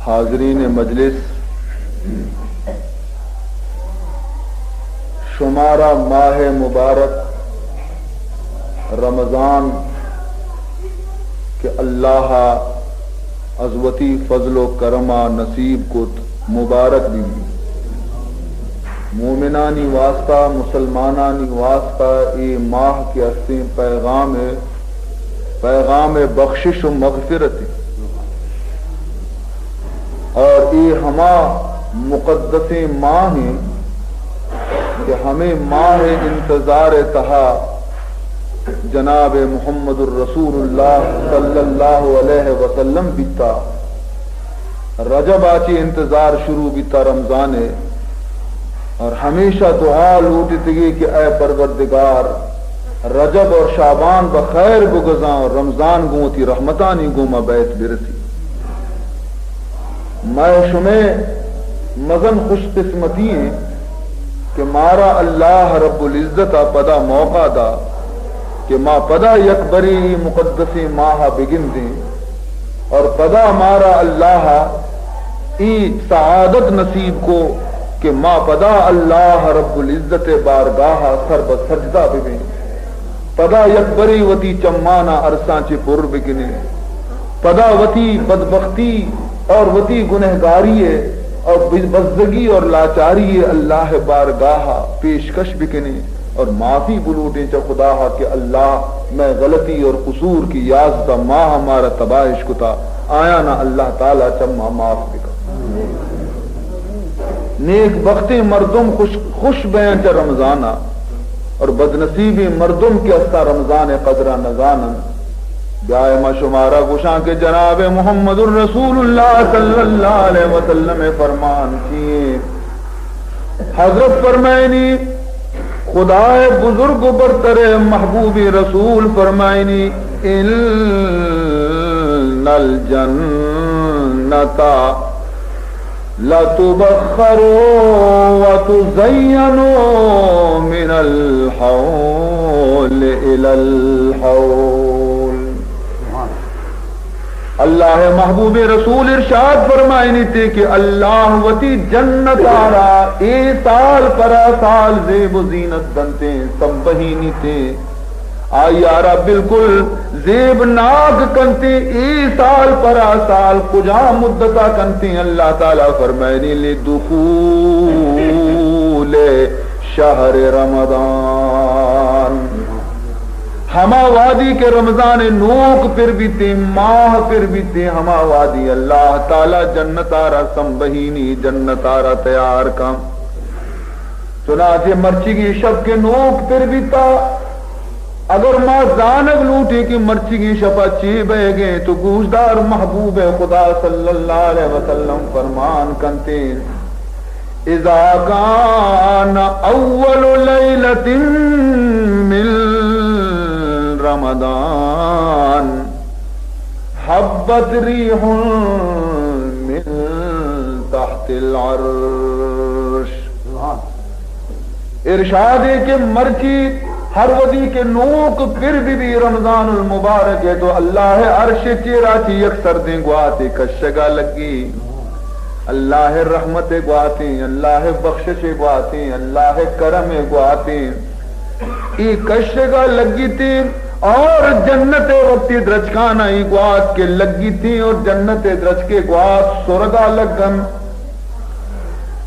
حاضرین مجلس، شمارا ماہ مبارک رمضان کہ اللہ از وتی فضل و کرما نصیب کت، مبارک بہ بی۔ مومنانی واسطہ، مسلمانانی واسطہ اے ماہ کہ استیں پیغام، پیغام بخشش و مغفرت ایں۔ اور اے ہما مقدسیں ماہ ایں کہ ہمے ماہ انتظار تہا جناب محمد الرسول اللہ صلی اللہ علیہ وسلم بیتا۔ رجب آ چی انتظار شروع بیتا، رمضان ایں، اور ہمیشہ دعا لوٹتگی کہ اے پروردگار، رجب اور شعبان بخیر بگزاں اور رمضان گوں وتی رحمتانی گوما بیت برسی۔ مئے شمئے مزن خوش قسمتی ایں کہ مارا اللہ رب العزت ء پدا موقع دا کہ ما پدا یک برے اے مقدسیں ماہ ء بگندیں اور پدا مارا اللہ ء اے سعادت نصیب کو کہ ما پدا اللہ رب العزت ء بارگاہ ء سر بہ سجدہ ببیں، پدا یک برے وتی چمانا ارساں چہ پر بکنیں، پدا وتی بدبختی اور وتی گنہگاری ء اور بزگی اور لاچاری ء اللہ ء بارگاہ ء پیشکش بکنیں اور معافی بلوٹیں چہ خدا ء کہ اللہ مئے غلطی اور قصور کہ یازدہ ماہ مارا تباہ اش کتا، آیانا اللہ تعالی چما معاف بکن۔ نیک بختیں مردم خوش، خوش بیاں چہ رمضان ء اور بدنصیبیں مردم کہ استاں رمضان ء قدر ء نزانن۔ بیائے ما شمارا گوشاں کہ جناب محمد الرسول اللہ صلی اللہ علیہ وسلم ء فرمان چی ایں؟ حضرت فرمائنی، خدائے بزرگ و برتر محبوب رسول فرمائنی، ان الجنت لتبخر و تزین من الحول الی الحول۔ اللہ محبوب رسول ارشاد فرمائنی تے کہ اللہ وتی جنت آرا اے سال پرا سال زیب و زینت دنتے، سمبہینی تے۔ آئی آرا بالکل زیب ناک کنتے، اے سال پرا سال کجا مدتا کنتے؟ اللہ تعالی فرمائنی، لدخول شہر رمضان۔ ہما وادی کہ رمضان نوک پر بیتے، ماہ پر بیتے، ہما وادی اللہ تعالی جنت آرا سمبہینی، جنت آرا تیار کن۔ چنانچہ مرچیگیں شپ کہ نوک پر بیتا، اگر ما زانگ لوٹیں کہ مرچیگیں شپا چے بئیگیں، تو گوشدار، محبوب خدا صلی اللہ علیہ وسلم فرمان کنتے، اذا کان اول لیلۃ من رمضان، حبت ریح من تحت العرش۔ ارشاد ہے کہ مرچی ہر ودی کہ نوک پر بی بی رمضان المبارک ہے تو اللہ عرش چیرا چی یک سردیں گواتے کشگا لگی۔ اللہ رحمت گواتیں، اللہ بخشش گواتیں، اللہ کرم گواتیں۔ ای کشگا لگیتیں اور جنت وقتی درچکانا ای گوات کے لگیتیں اور جنت درچکے گوات سرگا لگن۔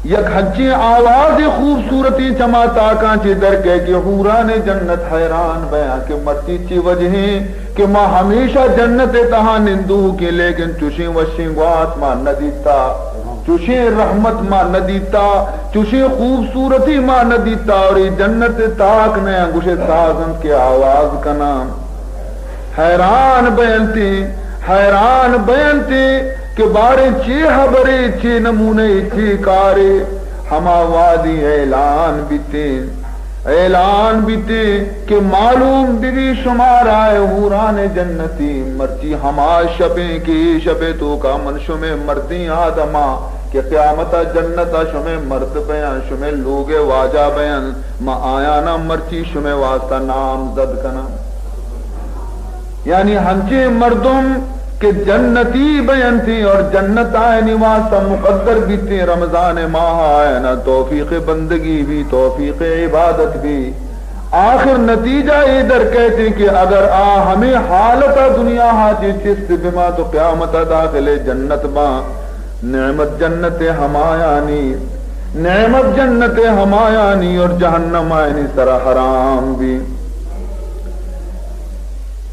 یک ہنچیں آواز خوبصورتی چما تاکاں چی در کے کہ حوران جنت حیران بیاں کہ مرچی چی وجہیں کہ ما ہمیشہ جنت تہا نندوکیں، لیکن چوشیں وشیں گوات ما نہ دیتا، چوشیں رحمت ما نہ دیتا، چوشیں خوبصورتی ما نہ دیتا، اور اے جنت تاک نہ گوشے ساز انت کہ آواز کناں۔ حیران بینتی، حیران بینتی کہ باریں چی حبرے، چی نمونے، چی کارے۔ ہما وادی اعلان بیتیں، اعلان بیتیں کہ معلوم بی بی شمارا اے حوران جنتی، مرچی ہما شپیں کہ اے شپے توکا من شمے مردیں آدما کہ قیامتا جنتا شمے مرد بیاں، شمے لوگ واجہ بیاں، ما آیانا مرچی شمے واسطہ نامزد کناں۔ یعنی ہنچیں مردم کہ جنتی بینتی اور جنت آئینی واسطہ مقدر بیتی، رمضان ماہ آئینا توفیق بندگی بھی، توفیق عبادت بھی۔ آخر نتیجہ اے در کئیتی کہ اگر آ ہمیں حالت دنیا ہا چی چست بما تو قیامت داخل جنت باں۔ نعمت جنت ہمایانی، نعمت جنت ہمایانی اور جہنم آئینی سرا حرام بھی۔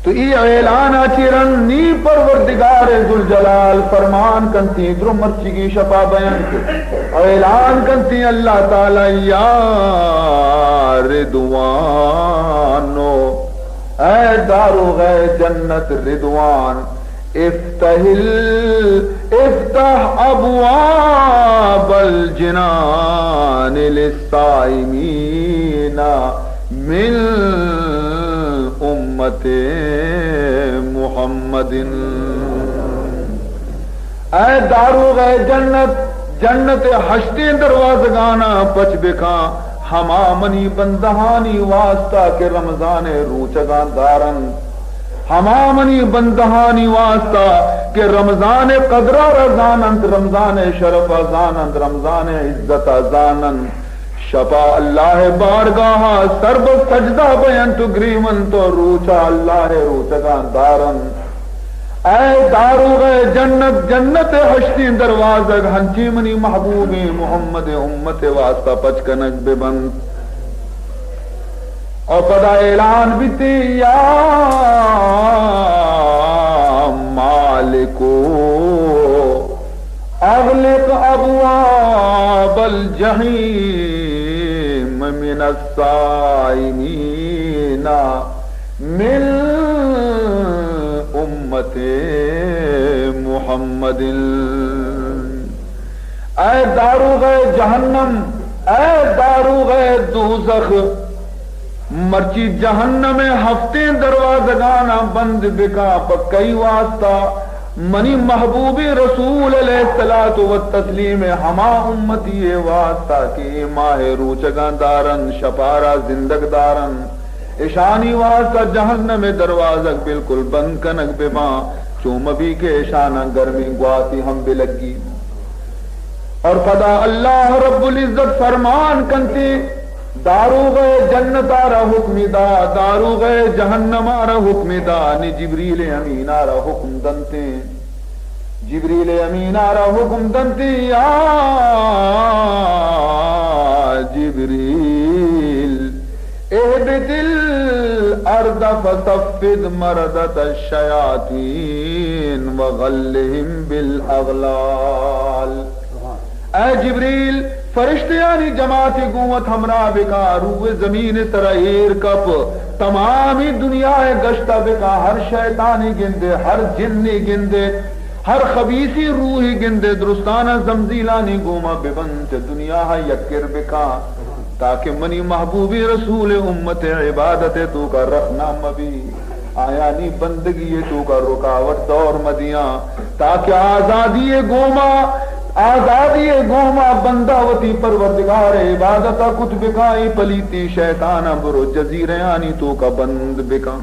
تو ای اعلان آ چی رند نی پروردگار ذوالجلال فرمان کنتی، درو مرچیگی شپا بینت، اعلان کنتی اللہ تعالی، یا رضوانو، اے داروغ جنت رضوان، افتح ال-، افتح ابواب الجنان للصائمین من امت محمد۔ اے داروغ جنت، جنت ہشتیں دروازگانا پچ بکاں، ہما منی بندہانی واسطہ کہ رمضان روچگاں دارنت، ہما منی بندہانی واسطہ کہ رمضان قدرا را زاننت، رمضان شرفا زاننت، رمضان عزتا زاننت، شپا اللہ بارگاہا سر بہ سجدہ بینت و گریونت و روچا اللہ روچگاں دارنت۔ اے داروغ جنت، جنت ہشتیں دروازگ ہنچیں منی محبوبیں محمد امت واسطہ پچ کنگ بہ بنت۔ اور پدا اعلان بیتی، یا مالکو اغلق ابواب الجحیم من الصائمین من امت محمد۔ اے داروغ جہنم، اے داروغ دوزخ، مرچی جہنم ہفتیں دروازگانا بند بکا، پہ کئی واسطہ؟ منی محبوبیں رسول علیہ الصلوۃ والتسلیم ہما امتی واسطہ کہ اے ماہ روچگاں دارن، شپارا زندگ دارن، اشانی واسطہ جہنم دروازگ بالکل بند کنگ بباں، چو مبی کہ اشانا گرمیں گواتی ہم بلگی۔ اور پدا اللہ رب العزت فرمان کنتی، داروغ جنت آ را حکم دا، داروغ جہنم آ را حکم دا، نی جبریل امین آ را حکم دنتے۔ جبریل امین آ را حکم دنتے، یا جبریل، اهبط الارض فصفد مردة الشیاطین وغلهم بالاغلال۔ اے جبریل، فرشتیانی جماعتے گوں وت ہمراہ بکا، روئے زمین سرا ایر کپ، تمامی دنیا گشتہ بکا، ہر شیطانی گندے، ہر جنی گندے، ہر خبیثی روحی گندے، درستانا زمزیلانی گوما ببند، چہ دنیا ہا یکر بکا، تاکہ منی محبوبی رسول امت عبادت توکا رخنا مبی۔ آیانی بندگی ءِ توکا رکاوٹ دور مدیاں، تاکہ آزادی ءِ گوما، آزادی ءِ گوما بندہ وتی پروردگار ءِ عبادت ءَ کت بکاں، اے پلیتیں شیطاناں برو جزیرہانی توکا بند بکاں۔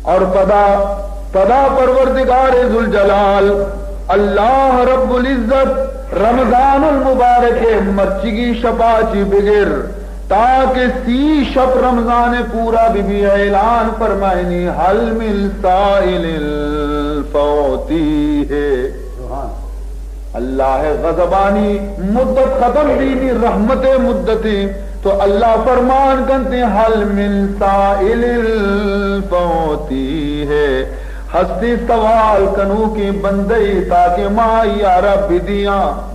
اور پدا، پدا پروردگار ذوالجلال اللہ رب العزت رمضان المبارک ءِ مرچیگی شپا چی بگر، تاکہ سی شپ رمضان پورا بہ بی، اعلان فرمائنی، هل من سائل فأعطیه۔ سبحان۔ اللہ غضبانی مدت ختم بینی، رحمت مدتیں، تو اللہ فرمان کنتے، هل من سائل فأعطیه۔ ہستی سوال کنوکیں بندے تاکہ ما آئی آرا بدیاں۔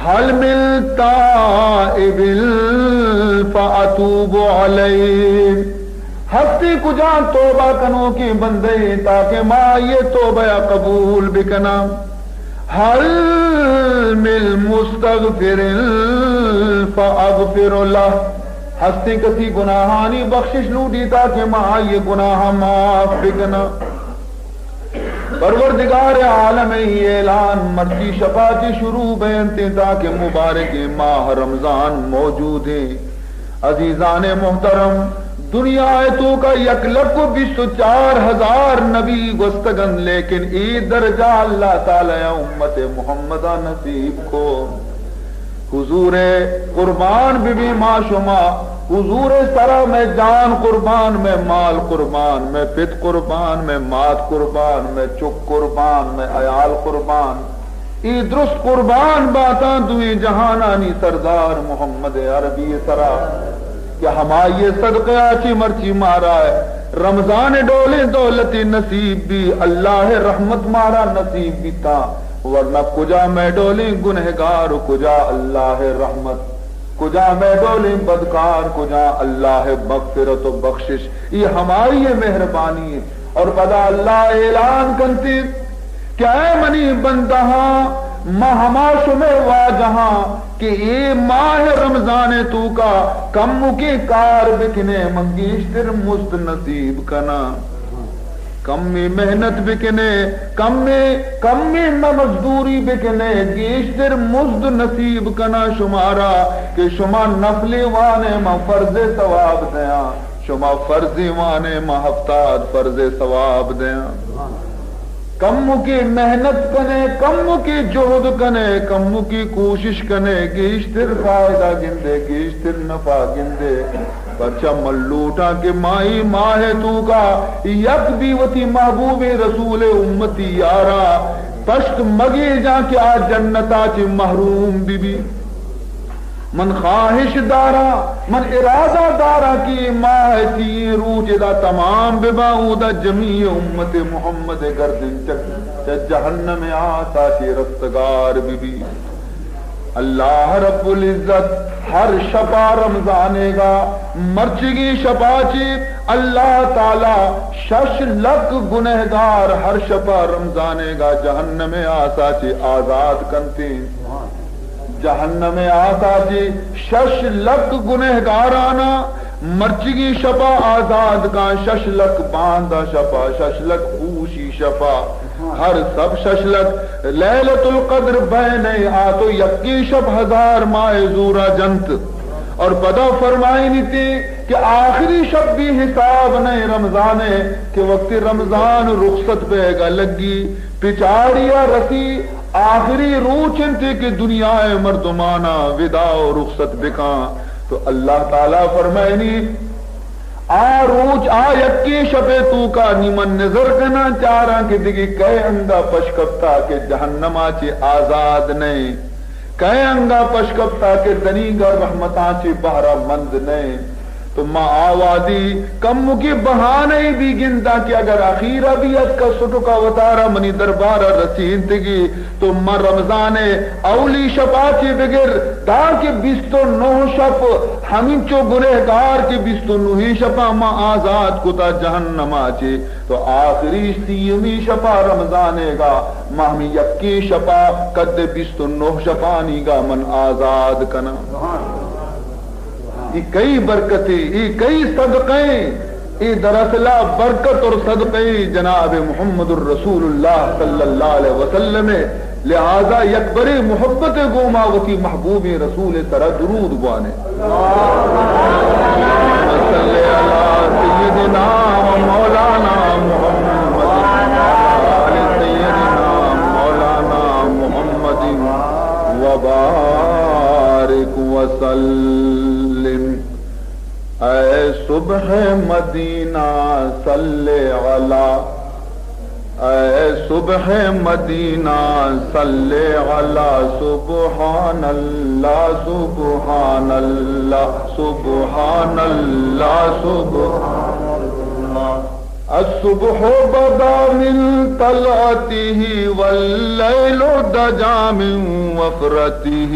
هل من تائب فأتوب علیه۔ ہستی کجام توبہ کنوکیں بندے تاکہ ما آئی توبہ ءَ قبول بکناں۔ هل من مستغفر فأغفر له۔ ہستی کسی گناہانی بخشش لوٹی تاکہ ما آئی گناہ معاف بکناں۔ پروردگار عالم ءِ اعلان مرچی شپا چی شروع بینت تاکہ مبارکیں ماہ رمضان موجودیں۔ عزیزان محترم، دنیا ءِ توکا یک لکھ و بیست و چار ہزار نبی گوستگ انت، لیکن اے درجہ اللہ تعالی ءَ امت محمد ءَ نصیب کو۔ حضور ءِ قربان بہ بی ما شما، حضور ءِ سرا مئے جان قربان، مئے مال قربان، مئے پت قربان، مئے مات قربان، مئے چک قربان، مئے عیال قربان۔ اے درست قربان باتاں دوئیں جہانانی سردار محمد عربی ءِ سرا کہ ہمائی ءِ صدقے ءَ چہ مرچی مارا رمضان ءِ ڈولیں دولتے نصیب بی، اللہ ءِ رحمت مارا نصیب بیتاں، ورنہ کجا مئے ڈولیں گنہگار و کجا اللہ ءِ رحمت، کجا مئے ڈولیں بدکار، کجا اللہ ءِ مغفرت و بخشش۔ اے ہمائی ءِ مہربانی انت۔ اور پدا اللہ اعلان کنت کہ اے منی بندہاں، ما ہما شمئے واجہاں کہ اے ماہ رمضان ءِ توکا کمکیں کار بکنے، من گیشتر مزد نصیب کناں۔ کمے محنت بکنے، کمے، کمے مزدوری بکنے، گیشتر مزد نصیب کناں شمارا کہ شما نفلے وانے، من فرض ثواب دیاں۔ شما فرضی وانے، ما ہفتاد فرض ثواب دیاں۔ کمکے محنت کنے، کمکے جہد کنے، کمکے کوشش کنے، گیشتر فائدہ گندے، گیشتر نفع گندے۔ پرچا من لوٹاں کہ مائی ماہ توکا یک بی وتی محبوبیں رسول امتی یارا پشت مگیجاں کہ آ جنتا چہ محروم بی بی۔ من خواہش داراں، من ارادہ داراں کہ اے ماہ ءِ سی روچ ادا تمام بباں، اودا جمیع امت محمد ءِ گردن چہ، چہ جہنم ءِ آسا چہ رستگار ببی۔ اللہ رب العزت ہر شپا رمضان ءِ گا، مرچیگیں شپا چہ اللہ تعالی شش لکھ گنہگار ہر شپا رمضان ءِ گا جہنم ءِ آسا چہ آزاد کنتیں۔ جہنم ءِ آسا چہ شش لکھ گنہگارانا مرچیگیں شپا آزاد کاں، شش لکھ باندا شپا، شش لکھ پوشی شپا، ہر سب شش لکھ۔ لیلۃ القدر بین آ تو یکیں شپ ہزار ماہ زورا جنت۔ اور پدا فرمائنیتی کہ آخری شپ بی حساب نئے رمضان ءِ، کہ وقتی رمضان رخصت بیگا لگی، پچاڑیا رسی، آخری روچ انت کہ دنیا ءِ مردمانا وداع و رخصت بکاں۔ تو اللہ تعالی فرمائنی، آ روچ، آ یکیں شپ ءِ توکا نی من نظر کناں، چاراں کہ دگہ کئے انگا پشکپتا کہ جہنما چہ آزاد نئے، کئے انگا پشکپتا کہ دنیگا رحمتاں چہ بہرہ مند نئے۔ تو ما آ وہدی کمکے بہانہ ای بی گنداں کہ اگر اخیرا بی اتکا سٹکا وتارا منی دربارا رسینتگی، تو ما رمضان ءِ اولی شپا چہ بگر تاکہ بیست و نہ شپ ہمینچو گنہگار کہ بیست و نہی شپا ما آزاد کتا جہنما چہ، تو آخری سیمی شپا رمضان ءِ گا ما ہمیں یکیں شپا قد بیست و نہ شپانی گا من آزاد کناں۔ اے کئی برکتے، اے کئی صدقے، اے دراصل برکت اور صدقے جناب محمد الرسول اللہ صلی اللہ علیہ وسلم ءِ۔ لہذا یک برے محبت ءِ گوما وتی محبوبیں رسول ءِ سرا درود بوانے۔ صل علی سیدنا و مولانا محمد و علی سیدنا مولانا محمد و بارک وسلم۔ اے صبح مدینہ صل علی، اے صبح مدینہ صل علی، سبحان اللہ، سبحان اللہ، سبحان اللہ، سبحان اللہ۔ الصبح بدا من طلعته والليل دجا من وفرته۔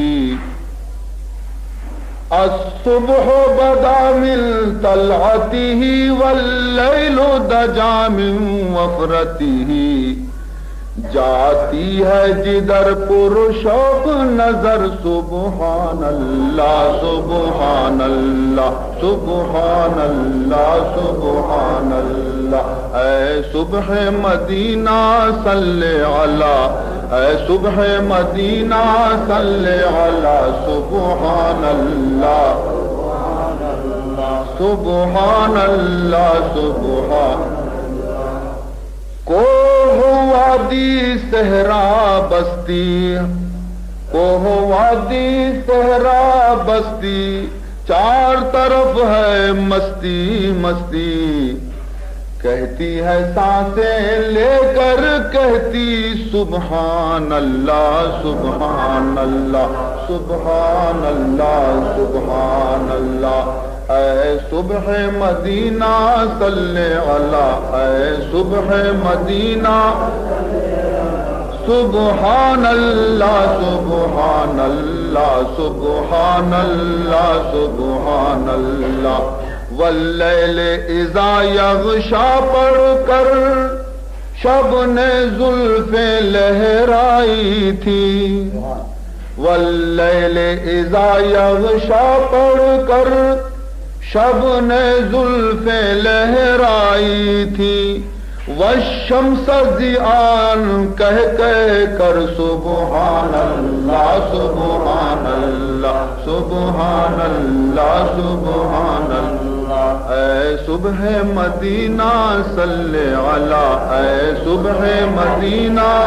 الصبح بدا من طلعته والليل دجا من وفرته۔ جاتی ہے جدھر پر شوق نظر، سبحان اللہ، سبحان اللہ، سبحان اللہ، سبحان اللہ۔ اے صبح مدینہ صل علی، اے صبح مدینہ صل علی، سبحان اللہ۔ سبحان اللہ، سبحان۔ کوہ وادی صحرا بستی، کوہ وادی صحرا بستی، چار طرف ہے مستی مستی۔ کہتی ہے سانسیں لے کر کہتی، سبحان اللہ، سبحان اللہ، سبحان اللہ، سبحان اللہ۔ اے صبح مدینہ صلی علی، اے صبح مدینہ۔ سبحان اللہ، سبحان اللہ، سبحان اللہ، سبحان اللہ۔ واللیل اذا یغشی پڑھ کر شب نے زلفیں لہرائی تھی، واللیل اذا یغشی پڑھ کر شب نے زلفیں لہرائی تھی، والشمس ضیاء کہہ کہہ کر سبحان اللہ، سبحان اللہ، سبحان اللہ، سبحان اللہ۔ اے صبح مدینہ صلی علی، اے صبح مدینہ،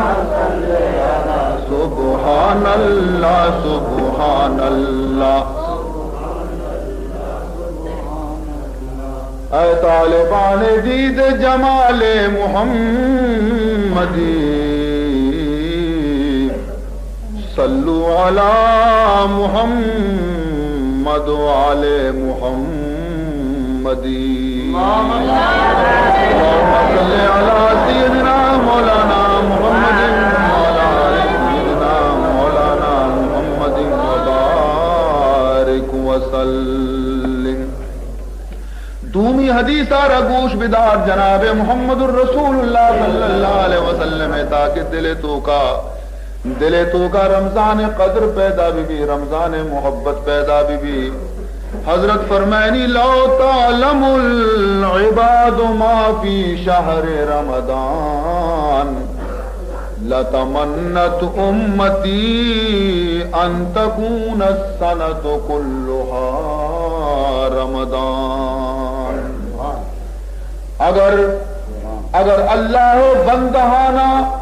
سبحان اللہ، سبحان اللہ۔ اے طالبان دید جمال محمدی، صلوا علی محمد و آل محمد۔ اللهم صل علی سیدنا مولانا محمد و علی آل سیدنا مولانا محمد و بارک وسلم۔ دومی حدیث ءَ را گوش بدار، جناب محمد الرسول اللہ صلی اللہ علیہ وسلم ءِ تاکہ دل ءِ توکا، دل ءِ توکا رمضان ءِ قدر پیدا بہ بی، رمضان ءِ محبت پیدا بہ بی۔ حضرت فرمائنی، لو تعلم العباد ما فی شہر رمضان لتمنت امتی ان تکون السنة کلها رمضان۔ اگر، اگر اللہ ءِ بندہانا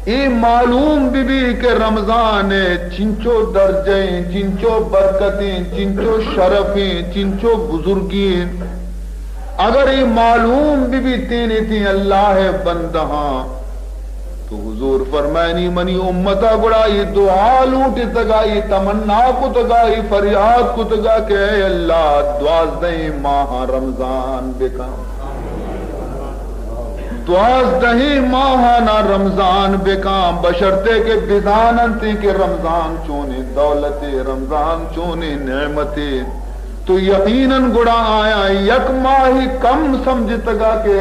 اے معلوم بہ بی کہ رمضان ءِ چنچو درجہ ایں، چنچو برکت ایں، چنچو شرف ایں، چنچو بزرگی ایں، اگر اے معلوم بہ بیتیں تیں اللہ ءِ بندہاں، تو حضور فرمائنی، منی امتا گڑا اے دعا لوٹتگا، اے تمنا کتگا، اے فریاد کتگا کہ اے اللہ، دوازدہیں ماہاں رمضان بکن، دوازدہیں ماہانا رمضان بکن، بشرطے کہ بزاننت کہ رمضان چونیں دولتے، رمضان چونیں نعمتے۔ تو یقیناً گڑا آیاں یک ماہے کم سمجھتگا کہ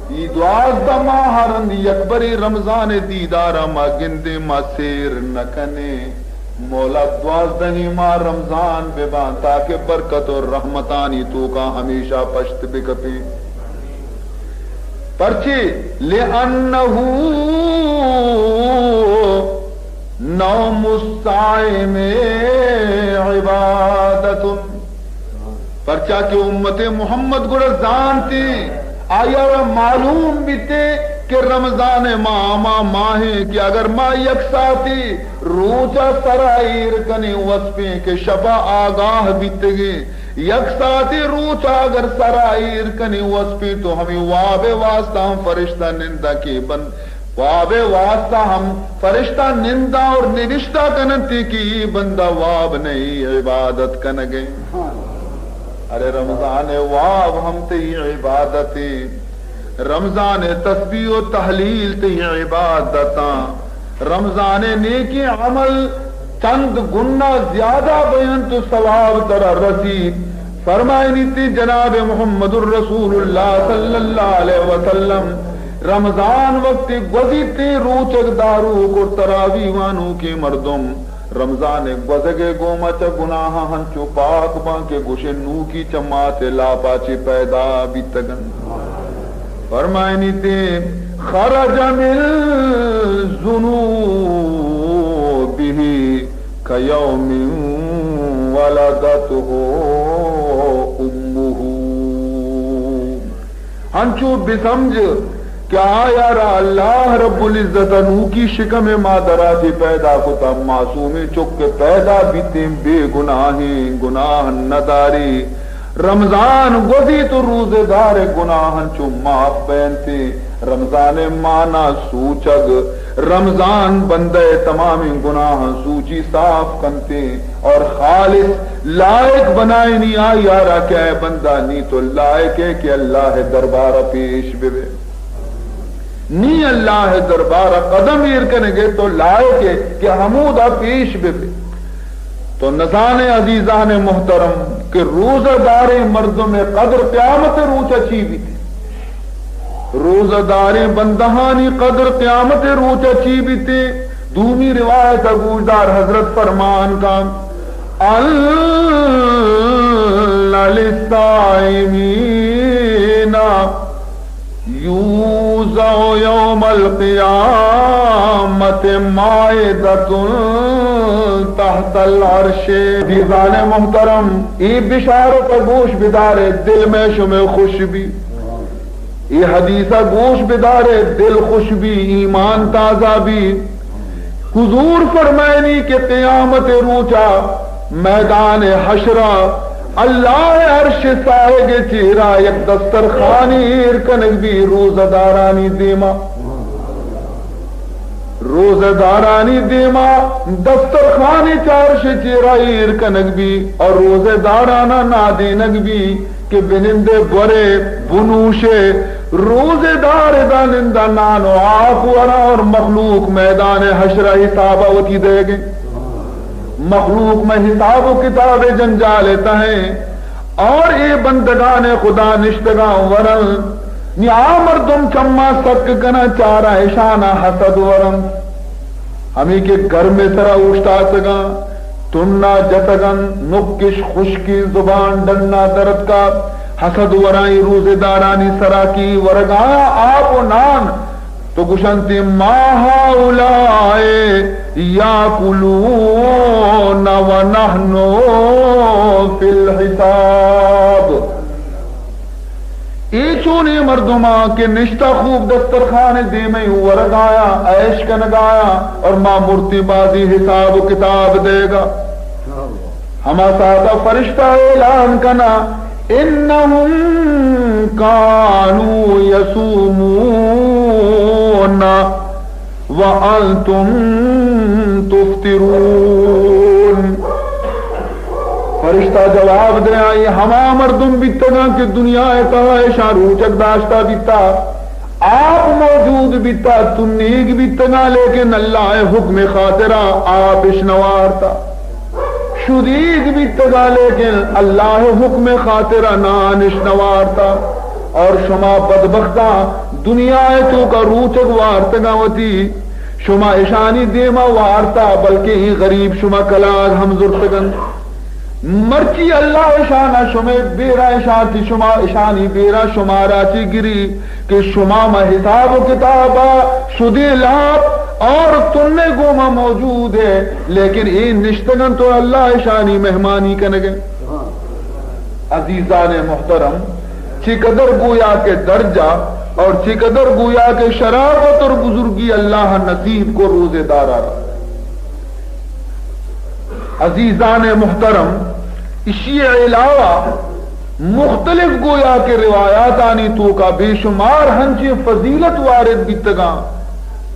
اے دوازدہ ماہ رند یک برے رمضان ءِ دیدارا ما گندیں، ما سیر نہ کنیں۔ مولا، دوازدہیں ماہ رمضان بباں تاکہ برکت و رحمتانی توکا ہمیشہ پشت بکپیں۔ پرچے؟ لأنه نوم الصائم عبادة۔ پرچا کہ امت محمد گڑا زانتیں، آئی ءَ را معلوم بیتیں کہ رمضان ءِ ماہ ہما ماہیں کہ اگر ما یک ساعتے روچا سرا ایر کنیں وسپیں کہ شپا آگاہ بیتگیں، یک ساعتے روچا اگر سرا ایر کنیں وسپیں تو ہمے واب ءِ واسطہ ہم فرشتہ ننداں کہ بند واب ءِ واسطہ ہم فرشتہ ننداں اور نبشتہ کننت کہ اے بندہ واب نہ، اے عبادت کنگ ءَ۔ ارے رمضان ءِ واب ہم تئی عبادت ایں، رمضان ءِ تسبیح و تہلیل تئی عبادتاں، رمضان ءِ نیکیں عمل چند گنا زیادہ بینت و ثواب ترا رسیت۔ فرمائنیت جناب محمد الرسول اللہ صلی اللہ علیہ وسلم، رمضان وقت گوزیتیں روچگ داروک اور تراوی وانوکیں مردم رمضان ءِ گوزگ ءِ گوما چہ گناہاں ہنچو پاک باں کہ گوشے نوکی چہ مات ءِ لاپا چہ پیدا بیتگن۔ فرمائنیت، خرج من ذنوبه كيوم ولدته أمه۔ انچو بسمجھ کہ آ یارا اللہ رب العزت ء نوکی شکم مادرا چہ پیدا کتا، معصومیں چک پیدا بیتیں، بے گناہیں، گناہ نداری۔ رمضان گوزی تو روزے دار گناہ انچو معاف بینتیں۔ رمضان مانا سوچگ، رمضان بندہ تمامیں گناہ سوچی صاف کنتیں۔ اور خالص لائق بنائینی آ یارا کہ اے بندہ نی تو لائق ہے کہ اللہ دربار پیش بے۔ نی اللہ دربار قدم ایر کنگے تو لائق ہے کہ ہمودا پیش بے۔ تو نزانے عزیزان محترم کہ روزہ داریں مردم قدر قیامت روچا چی بیتے؟ روزہ داریں بندہانی قدر قیامت روچا چی بیتے؟ دومی روایت گوشدار، حضرت فرمان کان، ان للصائمین یوضع یوم القیامت مائدۃ تحت العرش۔ عزیزان محترم، اے بشارت گوش بدارے، دل میں شمے خوش بی۔ اے حدیث ء گوش بدارے، دل خوش بی، ایمان تازہ بی۔ حضور فرمائنی کہ قیامت روچا میدان حشرا اللہ عرش سائگ چیرا یک دسترخوانی ایر کنگ بی روزہ دارانی دیما۔ روزہ دارانی دیما دسترخوانی چہ عرش چیرا ایر کنگ بی اور روزہ دارانا نادینگ بی کہ بنندے، بورے، بنوشے۔ روزے دار ادا نندا نان و آپ ورا اور مخلوق میدان حشر حساب وتی دے گے۔ مخلوق میں حساب و کتاب جنجال تہیں اور اے بندگان خدا نشتگاں ورن۔ نی آ مردم چما سک کناں، چارا اشانا حسد ورن۔ ہمیں کہ گرم سرا اوشتاتگاں، تنا جتگن، نکش خشکی زبان ڈنا درتکا، حسد ورائی روزے دارانی سرا کی ورگایا آپ و نان، تو گشنتی، ما هؤلاء یاکلون و نحن فی الحساب۔ اے چونیں مردماں کہ نشتہ خوب دسترخوان دیمیں ورگایاں، عیش کنگایاں اور ما مرتی بازی حساب و کتاب دیگا۔ ہما ساعتا فرشتہ اعلان کنا، انہم کانوا یصومون وانتم تفطرون۔ فرشتہ جواب دے، آئی ہما مردم بیتگاں کہ دنیا ء تہا اشاں روچگ داشتہ بیتا، آپ موجود بیتا، تنیگ بیتگاں، لیکن اللہ ء حکم خاطرا آپ اش نوارتا۔ شدیگ بیتگاں، لیکن اللہ ء حکم خاطرا نان اش نوارتا۔ اور شما بدبختاں دنیا ء توکا روچگ وارتگاں وتی، شما اشانی دیما وارتا، بلکہ اے غریب شما کلاگ ہم زرتگن۔ مرچی اللہ اشانا شمے بیرا اشانتی، شما اشانی بیرا شمارا چی گری کہ شما ما حساب و کتابا شدی لاپ اور تنے گوما موجود ہے، لیکن اے نشتگن تو اللہ اشانی مہمانی کنگے۔ عزیزان محترم، چی قدر گویا کہ درجہ اور چی قدر گویا کہ شرافت اور بزرگی اللہ نصیب کو روزے دارا۔ عزیزان محترم، اشی علاوہ مختلف گویا کہ روایاتانی توکا بے شمار ہنچیں فضیلت وارد بیتگاں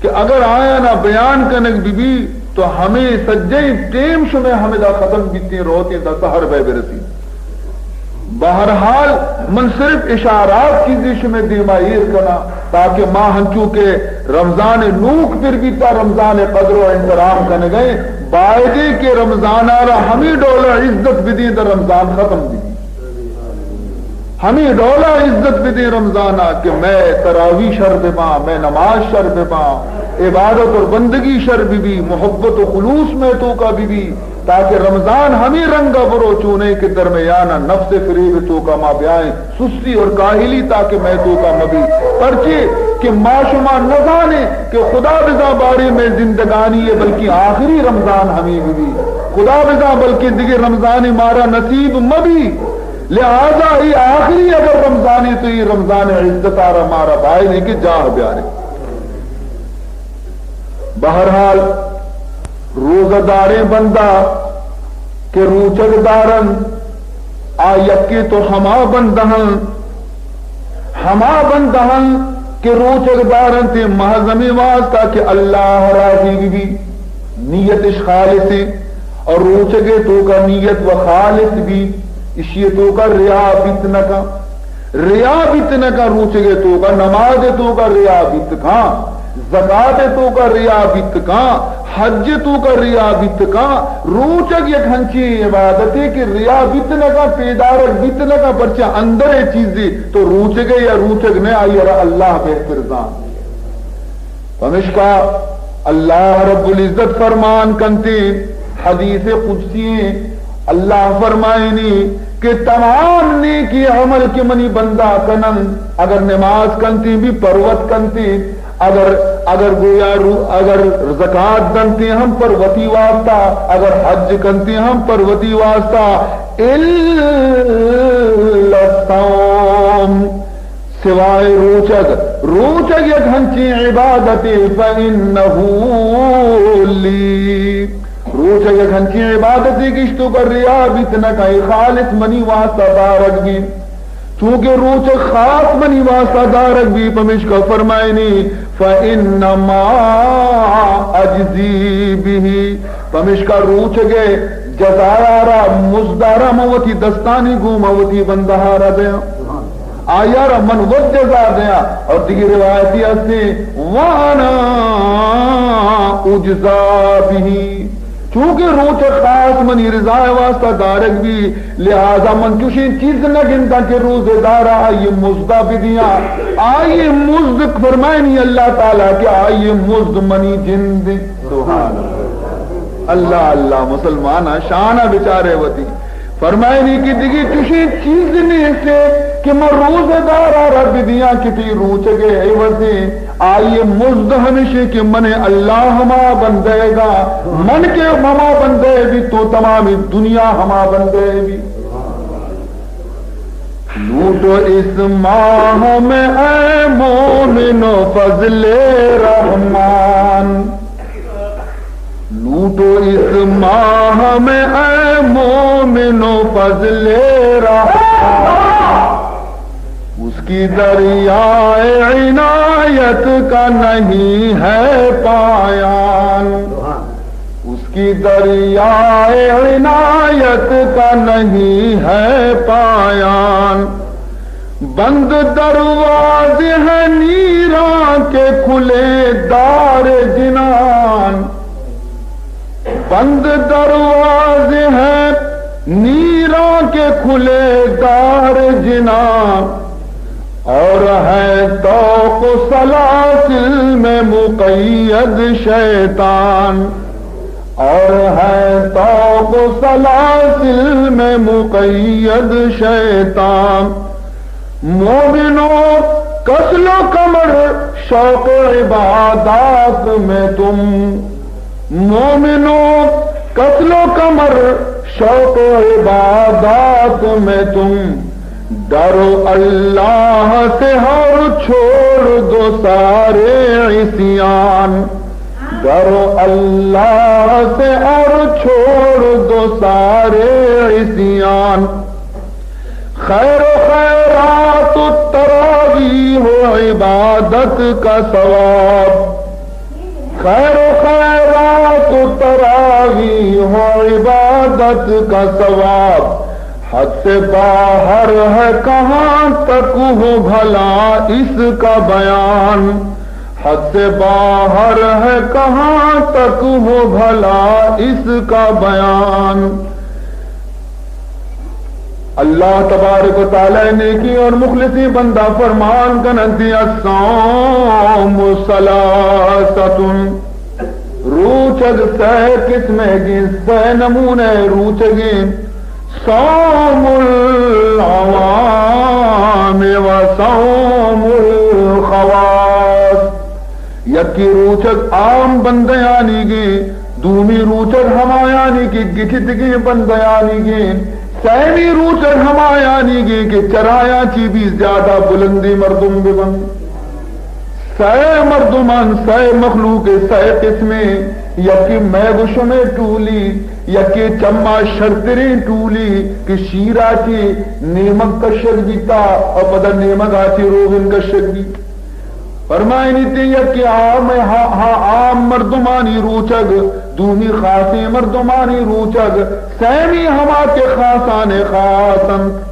کہ اگر آیانا بیان کنگ بہ بی تو ہمے سجہیں ٹیم شمے ہمدا ختم بیتیں، روتیں دا سحر بے برسی۔ بہرحال، من صرف اشارات چیزے شمے دیما ایر کناں تاکہ ما ہنچو کہ رمضان نوک پر بیتا، رمضان قدر و احترام کنگئے، بایدے کہ رمضان را ہمیں ڈولا عزت بدیں تا رمضان ختم بی۔ ہمیں ڈولا عزت بدیں رمضانا کہ میں تراوی شر بباں، میں نماز شر بباں، عبادت اور بندگی شر ببی، محبت و خلوص میں توکا ببی۔ تاکہ رمضان ہمیں رنگا برو چونیں کہ درمیانا نفس فریب توکا ما بیائیں، سستی اور کاہلی تاکہ میں توکا مبی۔ پرچے کہ ما شما نزانیں کہ خدا بزاں بارے میں زندگانی ہے بلکہ آخری رمضان ہمیں ببی۔ خدا بزاں بلکہ دگہ رمضان مارا نصیب مبی۔ لہذا اے آخری اگر رمضانے تو اے رمضان عزت آرا مارا بائدیں کہ جاہ بیارے۔ بہرحال، روزہ داریں بندہ کہ روچگ دارن، آ یکے تو ہما بندہ ہن، ہما بندہ ہن کہ روچگ دارن تے محض ہمے واسطہ کہ اللہ راضی بی بی، نیتش خالص ہے، اور روچگے توکا نیت و خالص بی، اشی توکا ریا بیت نکا۔ ریا بیت نہ کن، روچگے توکا، نماز توکا ریا بیت کن، زکات توکا ریا بیت کن، حج توکا ریا بیت کن۔ روچگ یک ہنچیں عبادتے کہ ریا بیت نہ کن، پیدارگ بیت نہ کن، پرچہ اندر اے چیزے تو روچگے یا روچگ نہ، آئی را اللہ بہتر زان۔ پمشکا اللہ رب العزت فرمان کنتے، حدیث قدسی، اللہ فرمائنی کہ تمام نیکی عمل کہ منی بندہ کنن، اگر نماز کنتے بھی پروت کنتے، اگر، اگر گویا رو، اگر زکات دنتے ہم پروتی واسطہ، اگر حج کنتے ہم پروتی واسطہ، الا الصوم، سوائے روچگ، روچگ یک ہنچیں عبادتے، فإنه لی، روچگ یک ہنچیں عبادتے کہ اشی توکا ریا بیت نہ کن، اے خالص منی واسطہ دارگ بی۔ چونکہ روچگ خاص منی واسطہ دارگ بی، پمشکا فرمائنی، فإنما أجزي به، پمشکا روچگے جزایارا، مزدارا من وتی دستانی گوما وتی بندہارا دیاں۔ آیارا من وت جزا دیاں۔ اور دیگی روایتی ہستی، وأنا أجزى به، چونکہ روچگ خاص منی رضا واسطہ دارگ بی، لہذا من چوشیں چیز نہ گنداں کہ روزے دارا آئی مزدا بدیاں۔ آئی مزد، فرمائنی اللہ تعالی کہ آئی مزد منی جند۔ سبحان اللہ۔ اللہ، اللہ، مسلمان شان بچارے وتی۔ فرمائنی کہ دگہ چوشیں چیز نیست کہ من روزہ دارا را بدیاں کہ تئی روچگے عوضیں۔ آئی مزد ہمیشی کہ من اللہ ہما بندے گا، من کہ ہما بندے بی تو تمامی دنیا ہما بندے بی۔ لوٹو اس ماہ میں اے مومنو فضل رحمان، لوٹو اس ماہ میں اے مومنو فضل رحمان، اس کی دریائے عنایت کا نہیں ہے پایان، اس کی دریائے عنایت کا نہیں ہے پایان۔ بند دروازے ہیں نیراں کے، کھلے دار جنان، بند دروازے ہیں نیراں کے، کھلے دار جنان، اور ہے طوق سلاسل میں مقید شیطان، اور ہے طوق سلاسل میں مقید شیطان۔ مومنو، کس لو کمر شوق عبادات میں تم، مومنو، کس لو کمر شوق عبادات میں تم، ڈرو اللہ سے اور چھوڑ دو سارے عصیان، ڈرو اللہ سے اور چھوڑ دو سارے عصیان۔ خیر و خیرات و تراویح و عبادت کا ثواب، خیر و خیرات و تراویح و عبادت کا ثواب حد سے باہر ہے، کہاں تک ہو بھلا اس کا بیان، حد سے باہر ہے، کہاں تک ہو بھلا اس کا بیان۔ اللہ تبارک و تعالی نیکی اور مخلصیں بندہ فرمان کننتی، الصوم ثلاثۃ، روچگ سئے قسمے گیں، سئے نمونے روچگیں، صوم العوام و صوم الخواص۔ یکی روچگ عام بندیانیگیں، دومی روچگ ہمایانی کہ گچتگیں بندیانیگیں، سیمی روچگ ہمایانیگیں کہ چرایاں چی بھی زیادہ بلندیں مردم ببنت۔ سئے مردمان، سئے مخلوق، سئے قسمیں، یکے مئے گو شمئے ٹولی، یکے چما شرتریں ٹولی کہ شیرا چی نیمگ کشگ بیتا اور پدا نیمگا چی روغن کشگ بیت۔ فرمائنی تی یکے عام، ہا، ہا، عام مردمانی روچگ، دومی خاصیں مردمانی روچگ، سیمی ہما کہ خاصان خاص انت۔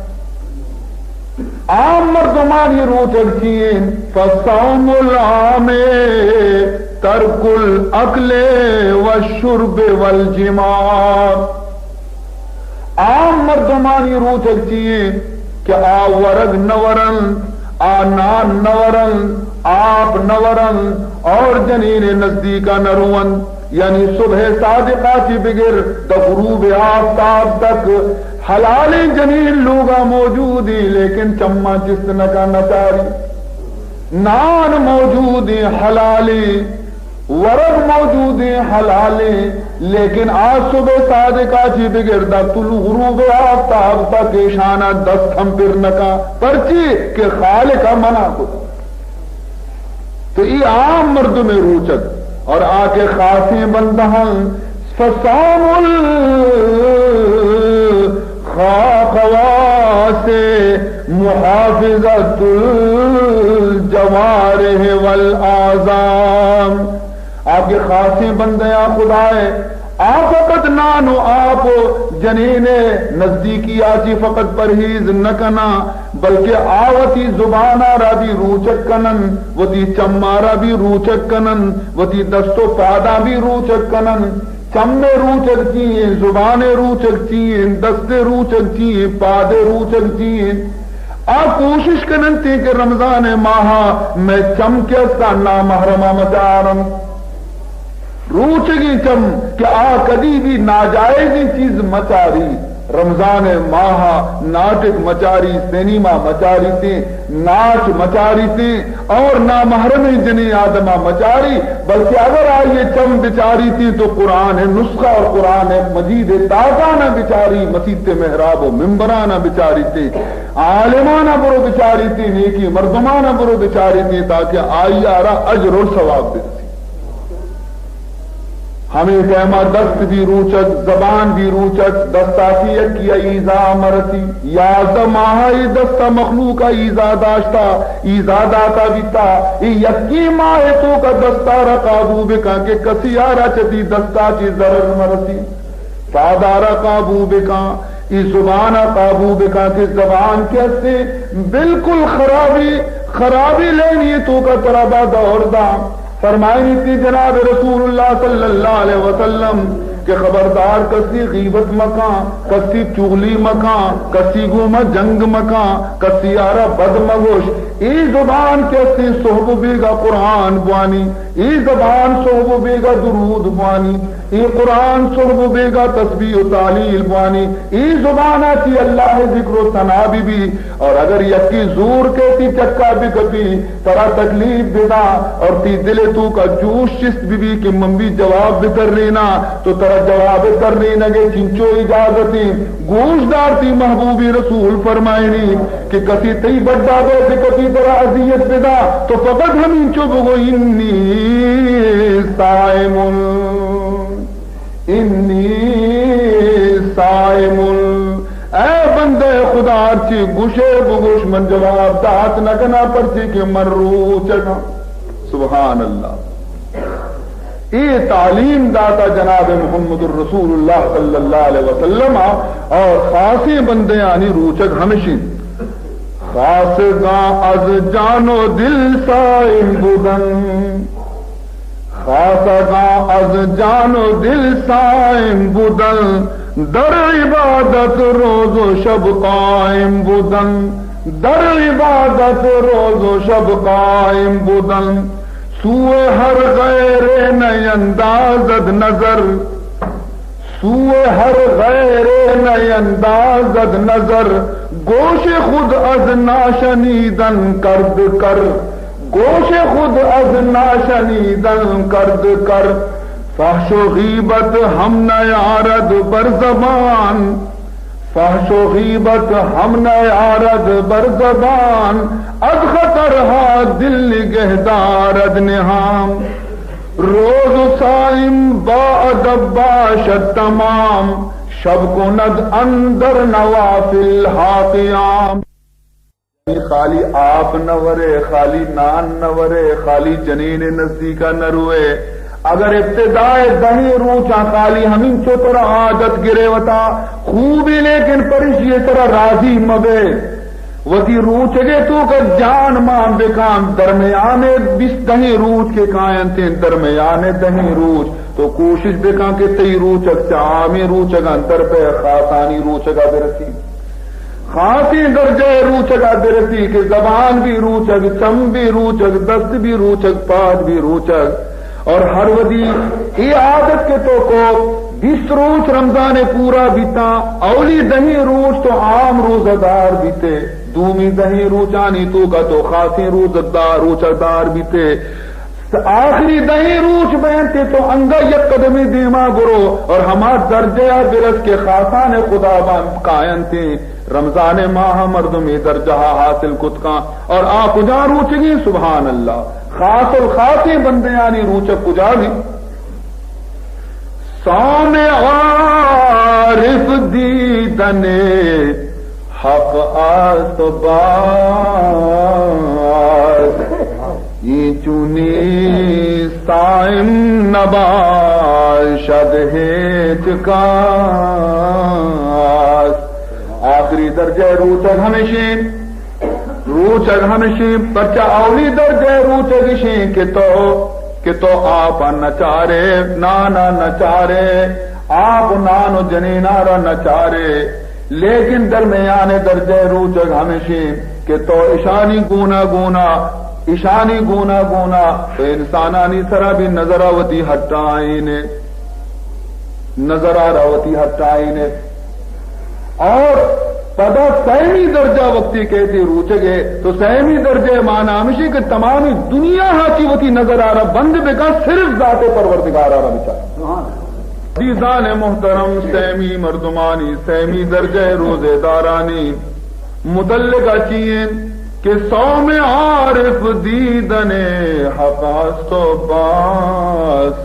عام مردمانی روچگ چی انت؟ فصوم العام ترک الاکل والشرب والجماع۔ عام مردمانی روچگ چی انت کہ آ ورگ نہ ورنت، آ نان نہ ورنت، آپ نہ ورنت اور جنین نزدیکا نہ رونت۔ یعنی صبح صادقہ چی بگر داں غروب آفتاب تک حلالیں جنین لوگا موجودی، لیکن چماں چست نکا، نچاری۔ نان موجودی حلالی، ورگ موجودی حلالی، لیکن آ صبح صادقہ چی بگر داں طلوع غروب آفتاب تک ایشانا دست ہم پر نکا۔ پرچی کہ خالق منع کتا۔ تو ای عام مردم روچگ اور آ کہ خاصیں بندہاں، فصوم الخواص محافظۃ الجوارح والاعضاء۔ آ کہ خاصیں بندیاں خدائے، آ فقط نان و آپ و جنین نزدیکی آ چی فقط پرہیز نہ کنا، بلکہ آ وتی زبانا را بھی روچگ کنن، وتی چما را بھی روچگ کنن، وتی دست و پاداں بھی روچگ کنن۔ چم روچگ چی ایں، زبان روچگ چی ایں، دست روچگ چی ایں، پاد روچگ چی ایں۔ آ کوشش کننتی کہ رمضان ماہا مئے چم کہ استا نامحرما مچارن۔ روچگیں چم کہ آ کدی بھی ناجائزیں چیز مچاری، رمضان ماہا ناٹک مچاری، سینما مچاریتیں، ناچ مچاریتیں اور نامحرمیں جنیں آدما مچاری، بلکہ اگر آئیے چم بچاریتیں تو قرآن نسخہ اور قرآن مجید تاکانا بچاری، مسیت محراب و ممبرانا بچاریتیں، عالمانا برو بچاریتیں، نیکی مردمانا برو بچاریتیں، تاکہ آئی آرا اجر اور ثواب برسی۔ ہمے ٹائما دست بھی روچگ، زبان بھی روچگ، دستا چی یکی ایزا مرسی۔ یازدہ ماہ ای دستا مخلوق ایزا داشتا، ایزا داتا بیتا۔ ای یکی ماہ توکا دستا را قابو بکن کہ کسی آرا چہ تی دستا چی ضرر مرسی۔ پادارا قابو بکن، ای زبانا قابو بکن کہ زبان کہ استے بالکل خرابی، خرابی لینی توکا ترا با دور دا۔ فرمائنی تی جناب رسول اللہ صلی اللہ علیہ وسلم کہ خبردار کسی غیبت مکن، کسی چغلی مکن، کسی گوما جنگ مکن، کسی آرا بد مگوش۔ ای زبان کہ استے صحب بیگا قرآن بوانی، ای زبان صحب بیگا درود بوانی، ای قرآن صحب بیگا تسبیح و تحلیل بوانی، ای زبانا چی اللہ ذکر و ثنا بی بی۔ اور اگر یکی زور کے تی چکا بکپی، ترا تکلیف بدا اور تی دل توکا جوش چست بی بی کہ من بھی جواب بتریناں، تو ترا جواب ترینگے چنچو اجازتیں۔ گوش دار تی محبوبی رسول فرمائنی کہ کسی تی بڈا بے کہ کسی ترا اذیت بدا، تو فقط ہمینچو بگو، انی صائم، انی صائم۔ اے بندہ خدا، ہرچی گوشے بگوش، من جواب دات نہ کنا، پرچی کہ من روچگاں۔ سبحان اللہ۔ اے تعلیم داتا جناب محمد الرسول اللہ صلی اللہ علیہ وسلم اور خاصیں بندیانی روچگ ہمشی۔ خاصگاں از جان و دل صائم بودن، خاصگاں از جان و دل صائم بودن، در عبادت روز و شب قائم بودن، در عبادت روز و شب قائم بودن۔ سوی هر غیر نیندازد نظر، سوی هر غیر نیندازد نظر، گوش خود از ناشنیدن کرد کر، گوش خود از ناشنیدن کرد کر، فحش و غیبت هم نیارد بر زبان، فحش و غیبت هم نیارد بر زبان، از خطرها دل نگه دارد نهان. روز و صائم با ادب باشد تمام، شب کند اندر نوافل ها قیام. خالی آپ نہ ورے، خالی نان نہ ورے، خالی جنین نزدیکا نہ روئے۔ اگر ابتدائے دہیں روچاں خالی ہمینچو ترا عادت گرے وتا، خوبی، لیکن پرشی سرا راضی مبے۔ وتی روچگے توکا جان مان بکن، درمیانے بیست دہیں روچ کہ کاینتیں، درمیانے دہیں روچ تو کوشش بکن کہ تئی روچگ چہ عامیں روچگاں در بہ، خاصانی روچگا برسی۔ خاصیں درجہ روچگا برسی کہ زبان بھی روچگ، چم بھی روچگ، دست بھی روچگ، پاد بھی روچگ۔ اور ہر وھدی اے عادت کہ تو کو، بیست روچ رمضان پورا بیتا، اولی دہیں روچ تو عام روزہ دار بیتے، دومی دہیں روچانی توکا تو خاصیں روزہ دار، روچہ دار بیتے۔ آخری دہیں روچ بینت تو انگا یک قدمے دیما برو اور ہما درجہ ء برس کہ خاصان خداوند کاینت۔ رمضان ماہ مردم اے درجہ ء حاصل کت کن اور آ کجا روچگیں؟ سبحان اللہ، خاص الخاصیں بندیانی روچگ کجا بی؟ صوم عارف دیدن حق است و باز، این چونی صائم نباشد هیچ کس۔ آخری درجہ روچگ ہمیشیں، روچگ ہمیشیں، پرچا اولی درجہ روچگ اشیں کہ تو، کہ تو آپ نچارے، نانا نچارے، آپ و نان و جنینا را نچارے۔ لیکن درمیان درجہ روچگ ہمیشیں کہ تو اشانی گونا گونا، اشانی گونا گونا تو انسانانی سرا بھی نظرا وتی ہٹائینے، نظرا را وتی ہٹائینے۔ اور پدا سیمی درجہ وقتی کہتی روچگے تو سیمی درجہ معنی ہمیشیں کہ تمامی دنیا ہا چی وتی نظرا را بند بکن، صرف ذات پروردگارا را بچار۔ عزیزان محترم، سیمی مردمانی سیمی درجہ روزے دارانی متعلق چی انت کہ صوم عارف دیدن حق است و بس،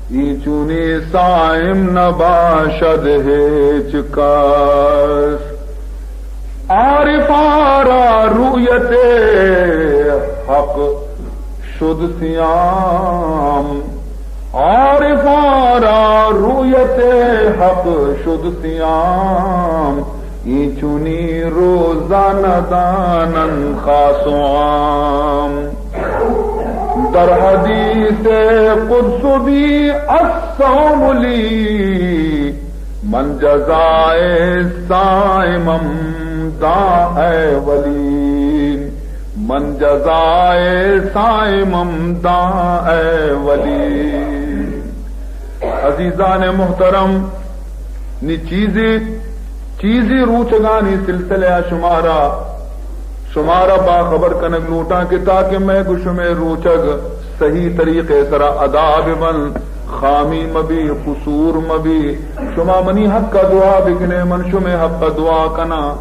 این چونی صائم نباشد هیچ کس۔ عارفا را رؤیت حق شد صیام، عارفا را رؤیت حق شد صیام، این چونی روزه ندانند خاص و عام۔ در حدیث قدس بی الصوم لی، من جزای صائمم دان ای ولی، من جزای صائمم دان ای ولی۔ عزیزان محترم، نی چیزے، چیزے روچگانی سلسلہ ء شمارا، شمارا باخبر کنگ لوٹاں کہ تاکہ مئے گو شمئے روچگ صحیح طریقے سرا ادا بہ بنت، خامی مہ بی، قصور مہ بی۔ شما منی حق ء دعا بکنے، من شمئے حق ء دعا کناں۔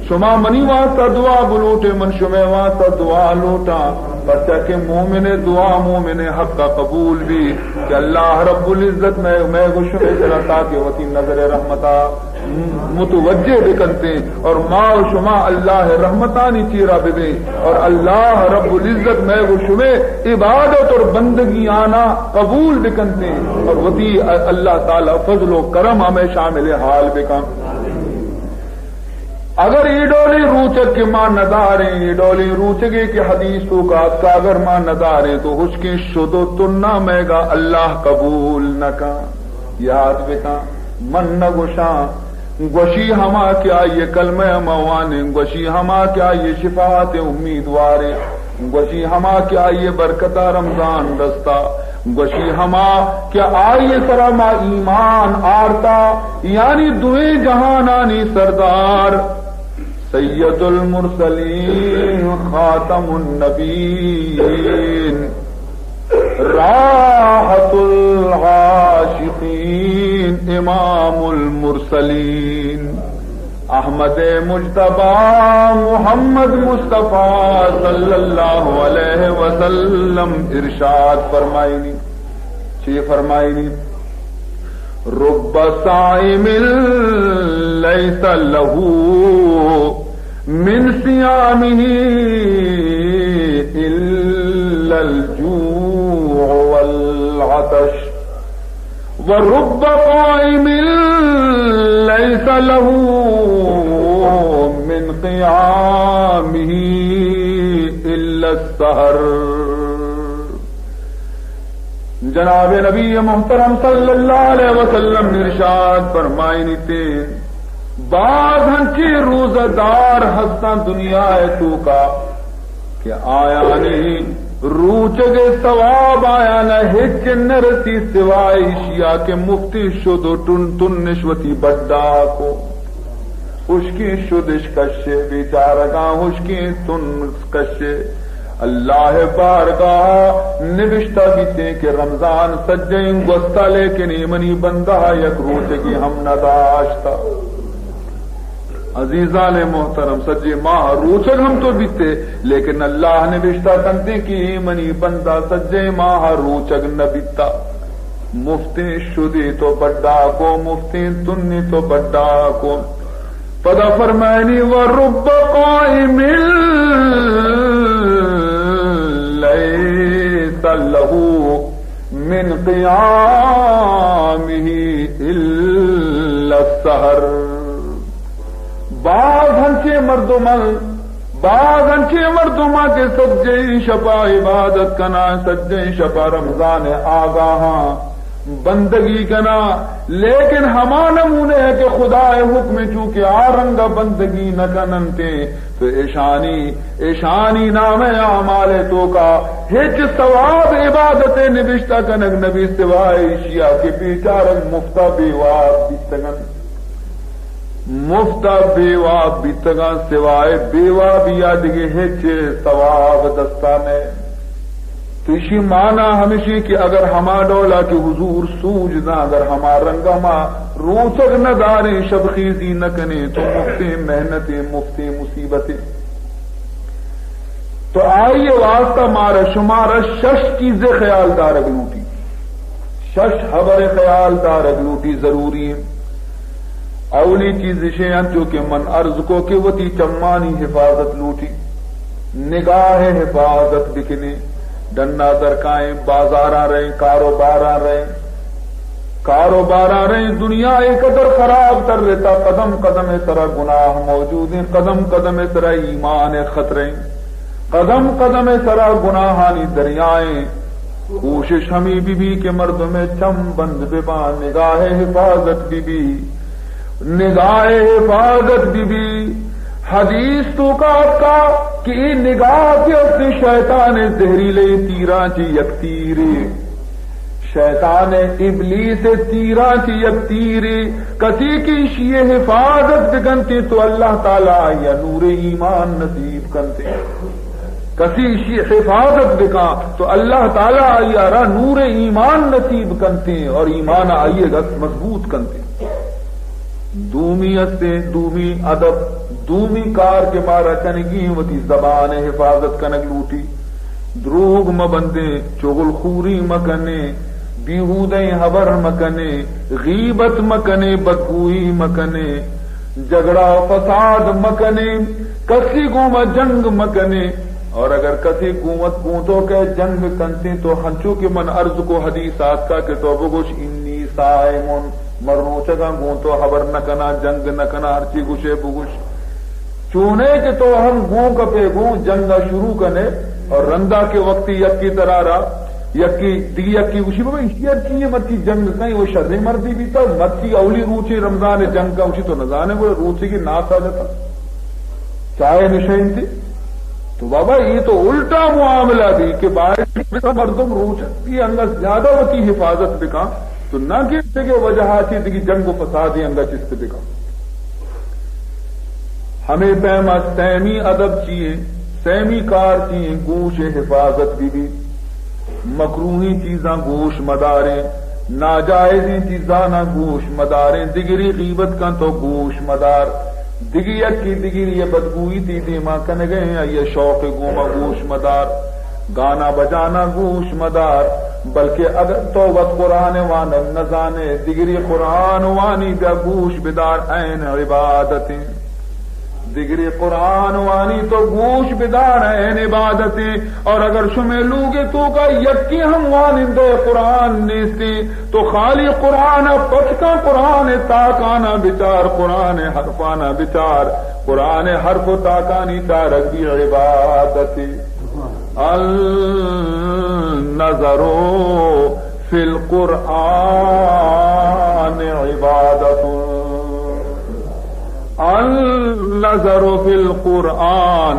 شما منی واسطہ دعا بلوٹے، من شمئے واسطہ دعا لوٹاں، پرچا کہ مومن دعا مومن حق ء قبول بی کہ اللہ رب العزت مئے، مئے گو شمئے سرا تاکہ وتی نظر رحمتا متوجہ بکنتیں اور ما و شما اللہ رحمتانی چیرا ببیں اور اللہ رب العزت مئے گو شمئے عبادت اور بندگی آنا قبول بکنتیں اور وتی اللہ تعالی فضل و کرم ہمیں شامل حال بکن۔ اگر اے ڈولیں روچگ کہ ما نداریں، اے ڈولیں روچگے کہ حدیث توکا اتکا اگر ما نداریں تو ہشکیں شد و تنا مئیگا اللہ قبول نکن۔ یاد بکن، من نگوشاں، گوشی ہما کہ آئی کلمہ ما وانیں، گوشی ہما کہ آئی شفاعت امیدواریں۔ گوشی ہما کہ آئی برکتا رمضان رستا، گوشی ہما کہ آئی سرا ما ایمان آرتا، یعنی دوئیں جہانانی سردار، سید المرسلین، خاتم النبیین، راحت العاشقین، امام المرسلین۔ احمد مجتبی محمد مصطفی صلی اللہ علیہ وسلم ارشاد فرمائنی، چی فرمائنی؟ رب صائم لیس له من صيامه إلا الجوع والعطش، ورب قائم ليس له من قيامه إلا السهر۔ جناب نبی محترم صلی اللہ علیہ وسلم ارشاد فرمائنی تے، باز ہنچیں روزہ دار ہستاں دنیا ءِ توکا کہ آیانی روچگ ءِ ثواب آیانا ہچ نہ رسی سوائے ایشیا کہ مفتی شد و ٹن تنش وتی بڈا کو، ہشکیں شدش کشے، بیچارگاں ہشکیں تن کشے۔ اللہ ءِ بارگاہ ءَ نبشتہ بیتیں کہ رمضان سجیں گوستا، لیکن اے منی بندہ یک روچگی ہم نہ داشتا۔ عزیزان محترم، سجیں ماہ روچگ ہم تو بیتے، لیکن اللہ نبشتہ کنتے کہ اے منی بندہ سجیں ماہ روچگ نہ بیتا۔ مفتیں شدی تو بڈا کو، مفتیں تنی تو بڈا کو۔ پدا فرمائنی، ورب قائم لیس له من قيامه إلا السهر۔ باز ہنچیں مردماں، باز ہنچیں مردماں کہ سجیں شپا عبادت کناں، سجیں شپا رمضان ءِ آگاہاں بندگی کناں، لیکن ہما نمونے ءَ کہ خدا ءِ حکم ءَ چونکہ آ رنگ ءَ بندگی نہ کننت، تو ایشانی، ایشانی نام ءِ اعمال ءِ توکا ہچ ثواب عبادت ءِ نبشتہ کنگ نبی سوائے ایشیا کہ بیچارگ مفتا بے واب بیتگنت۔ مفتا بے واب بیتگاں، سوائے بے وابیا دگہ ہچ ثواب دستا نئے۔ تو ایشی معنی ہمیشی کہ اگر ہما ڈولا کہ حضور سوج داں، اگر ہما رنگا ما روچگ نہ داریں، شب خیزی نہ کنیں، تو مفتیں محنتیں، مفتیں مصیبتیں۔ تو آئی واسطہ مارا شمارا شش چیزیں خیال دارگ لوٹی، شش حبر خیال دارگ لوٹی، ضروری ہیں۔ اولی چیز اشے انچو کہ من عرض کو کہ وتی چمانی حفاظت لوٹی، نگاہ حفاظت بکنے، ڈنا درکائیں، بازاراں رہیں، کاروباراں رہیں، کاروباراں رہیں، دنیا اے قدر خراب ترتا، قدم قدم سرا گناہ موجود ہیں، قدم قدم سرا ایمان خطرے، قدم قدم سرا گناہانی دریائیں۔ کوشش ہمی بی بی کہ مردم چم بند بباں، نگاہ حفاظت بی بی، نگاہ حفاظت بی بی۔ حدیث توکا آتکا کہ اے نگاہ کہ است شیطان زہریلے تیراں چی یک تیرے، شیطان ابلیس تیراں چی یک تیرے، کسی کہ ایشی حفاظت بکنتے تو اللہ تعالی آئیا نور ایمان نصیب کنتے۔ کسی ایشی حفاظت بکاں تو اللہ تعالی آئیا را نور ایمان نصیب کنتے اور ایمان آئیے گس مضبوط کنتے۔ دومی استیں، دومی ادب، دومی کار کہ مارا کنگی وتی زبان حفاظت کنگ لوٹی۔ دروگ مہ بندیں، چغل خوری مہ کنیں، بیہودیں حبر مہ کنیں، غیبت مہ کنیں، بدگوئی مہ کنیں، جھگڑا و فساد مہ کنیں، کسی گوما جنگ مہ کنیں۔ اور اگر کسی گومت گوں تو کہ جنگ کنتیں تو ہنچو کہ من عرض کو حدیث آتکا کہ تو بگوش انی صائمون، من روچگاں گوں تو حبر نہ کناں، جنگ نہ کناں، ہرچی گوشے بگوش۔ چونے کہ تو ہم گوں کپے گوں جنگ ء شروع کنے اور رندا کہ وقتی یکی ترا را یکی دگی یکی گوشی بابا ایشی ہر چیئے مرچی جنگ کئی وہ شریں مردی بیتا مرچی اولی روچے رمضان جنگ کا اسی تو نزانے وہ روچے کی ناسا جتا چاہے نشہ انتی تو بابا یہ تو الٹا معاملہ بھی کہ باید مردم روچ بھی انگا زیادہ وتی حفاظت بکا تو نہ کہ دگہ وجہاتی دگہ جنگ و فسادی انگا چست بکا۔ ہمے پیم ء سیمی ادب چی انت؟ سیمی کار چی انت؟ گوش ء حفاظت بہ بیت۔ مکروہیں چیزاں گوش مداریں، ناجائزیں چیزاناں گوش مداریں، دگری غیبت کن تو گوش مدار۔ دگہ یکے دگری ءِ بدگوئی تئی دیما کنگ ءَ ایں، آئی ءِ شوق ءَ گوما گوش مدار، گانا بجانا گوش مدار، بلکہ اگر تو وت قرآن وانگ نزانے، دگری قرآن وانی بیا گوش بدار، عین عبادت ایں۔ دگری قرآن وانی تو گوش بدار، عین عبادت ایں۔ اور اگر شمے لوگ ءِ توکا یکے ہم وانندہ قرآن نیستیں، تو خالی قرآن ءَ پچ کن، قرآن ءِ تاکانا بچار، قرآن ءِ حرفانا بچار، قرآن ءِ حرف و تاکانی چارگ بھی عبادتے۔ النظر فی القرآن عبادت۔ النظر فی القرآن،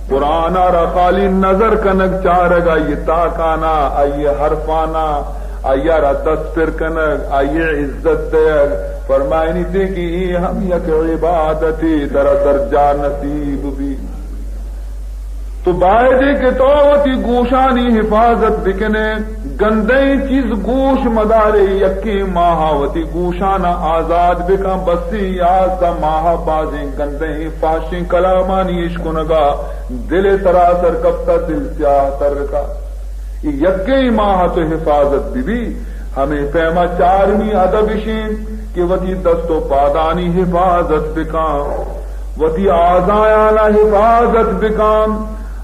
قرآن ءَ را خالی نظر کنگ، چارگ، آئی ءِ تاکانا، آئی ءِ حرفانا، آئی ءَ را دست پر کنگ، آئی ءِ عزت دیگ، فرمائنی تے کہ اے ہم یک عبادتے، ترا درجہ نصیب بی۔ تو بایدے کہ تو وتی گوشانی حفاظت بکنے، گندیں چیز گوش مدارے، یکیں ماہ وتی گوشانا آزاد بکن، بس ایں یازدہ ماہ بازیں گندیں فحشیں کلامانی اشکنگا دل سراسر کپتا، دل سیاہ تر کا۔ اے یکیں ماہ تو حفاظت بہ بی۔ ہمے پیما چارمی ادب اشیں کہ وتی دست و پادانی حفاظت بکاں، وتی آزایانا حفاظت بکاں،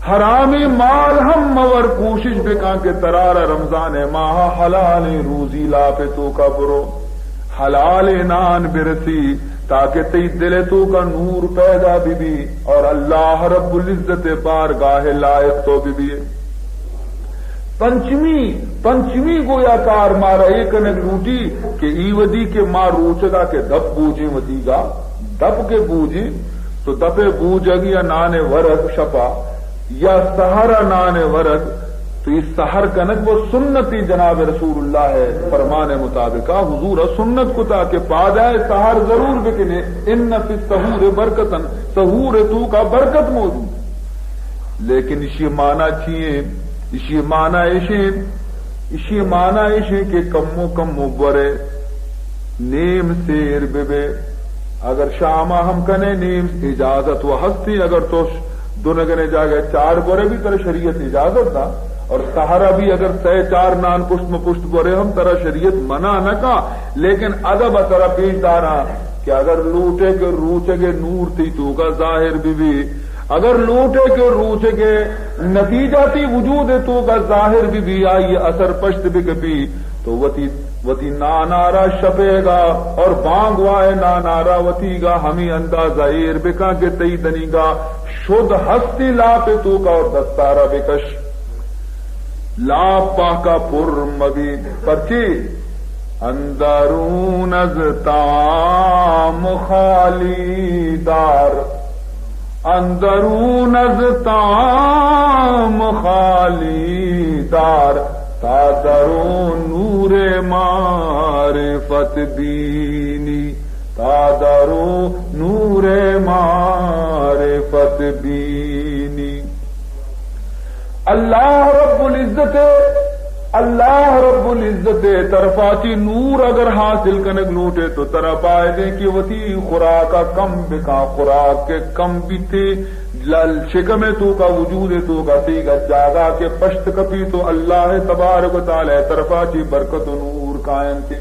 حرامیں مال ہم مور، کوشش بکاں کہ ترارا رمضان ماہ حلالیں روزی لاپ توکا برو، حلالیں نان برسی، تاکہ تئی دل توکا نور پیدا بہ بی اور اللہ رب العزت بارگاہ لائق تو بہ بی۔ پنچمی، پنچمی گویا کار مارا اے کنگ لوٹی کہ ای ودی کہ ما روچگا کہ دپ بوجیں وتیگا، دپ کہ بوجیں تو دپے بوجگ یا نان ورگ شپا یا سحر نان ورگ، تو ای سحر کنگ و سنتی جناب رسول اللہ فرمان مطابقا، حضور سنت کتا کہ پادائے سحر ضرور بکنے، ان فی السحور برکتن، سحور توکا برکت موجود۔ لیکن اشی معنی چی ایں؟ اشی معنی ایش ایں، اشی معنی ایش ایں کہ کمو کمو برے، نیم سیر بہ بے۔ اگر شاما ہم کنے نیم، اجازت و ہستی، اگر تو دو نگنے جاگہ چار برے بھی ترا شریعت اجازت دا، اور سحرا بھی اگر سہ چار نان پشت مہ پشت برے ہم ترا شریعت منع نہ کا، لیکن ادب ترا پیش داراں کہ اگر لوٹے کہ روچگے نور تئی توکا ظاہر بہ بی، اگر لوٹے کہ روچگے نتیجہ تئی وجود توکا ظاہر بہ بی، آئی اثر پشت بہ کپی، تو وتی، وتی نانارا شپیگا اور بانگوائے نانارا وتیگا ہمیں اندازہ ایر بکاں کہ تئی دنیگا شد ہستی لاپ توکا اور دستارا بکش۔ لاپ پاکا پر مبی، پرچی؟ اندرون از تام خالی دار، اندرون از تام خالی دار، تا درون نور معرفت بینی، تا درون نور معرفت بینی۔ اللہ رب العزت، اللہ رب العزت طرفا چی نور اگر حاصل کنگ لوٹے تو ترا بایدیں کہ وتی خوراکا کم بکاں، خوراک کہ کم بیتے، لال شکم توکا، وجود توکا، تیگا جاگا کہ پشت کپی تو اللہ تبارک و تعالی طرفا چی برکت و نور کائنتے۔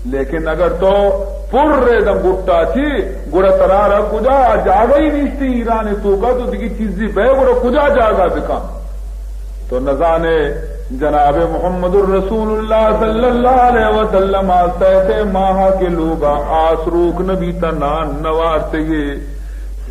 لیکن اگر تو پر دم گٹا چی، گڑا ترارا کجا جاگہ ہی نیستی ایران توکا، تو دگی چیزی بے گڑا کجا جاگہ بکاں؟ تو نزانے جناب محمد الرسول اللہ صلی اللہ علیہ وسلم آ سہ سہ ماہ کے لوگا آس روک نبی تا نان نوارتگے۔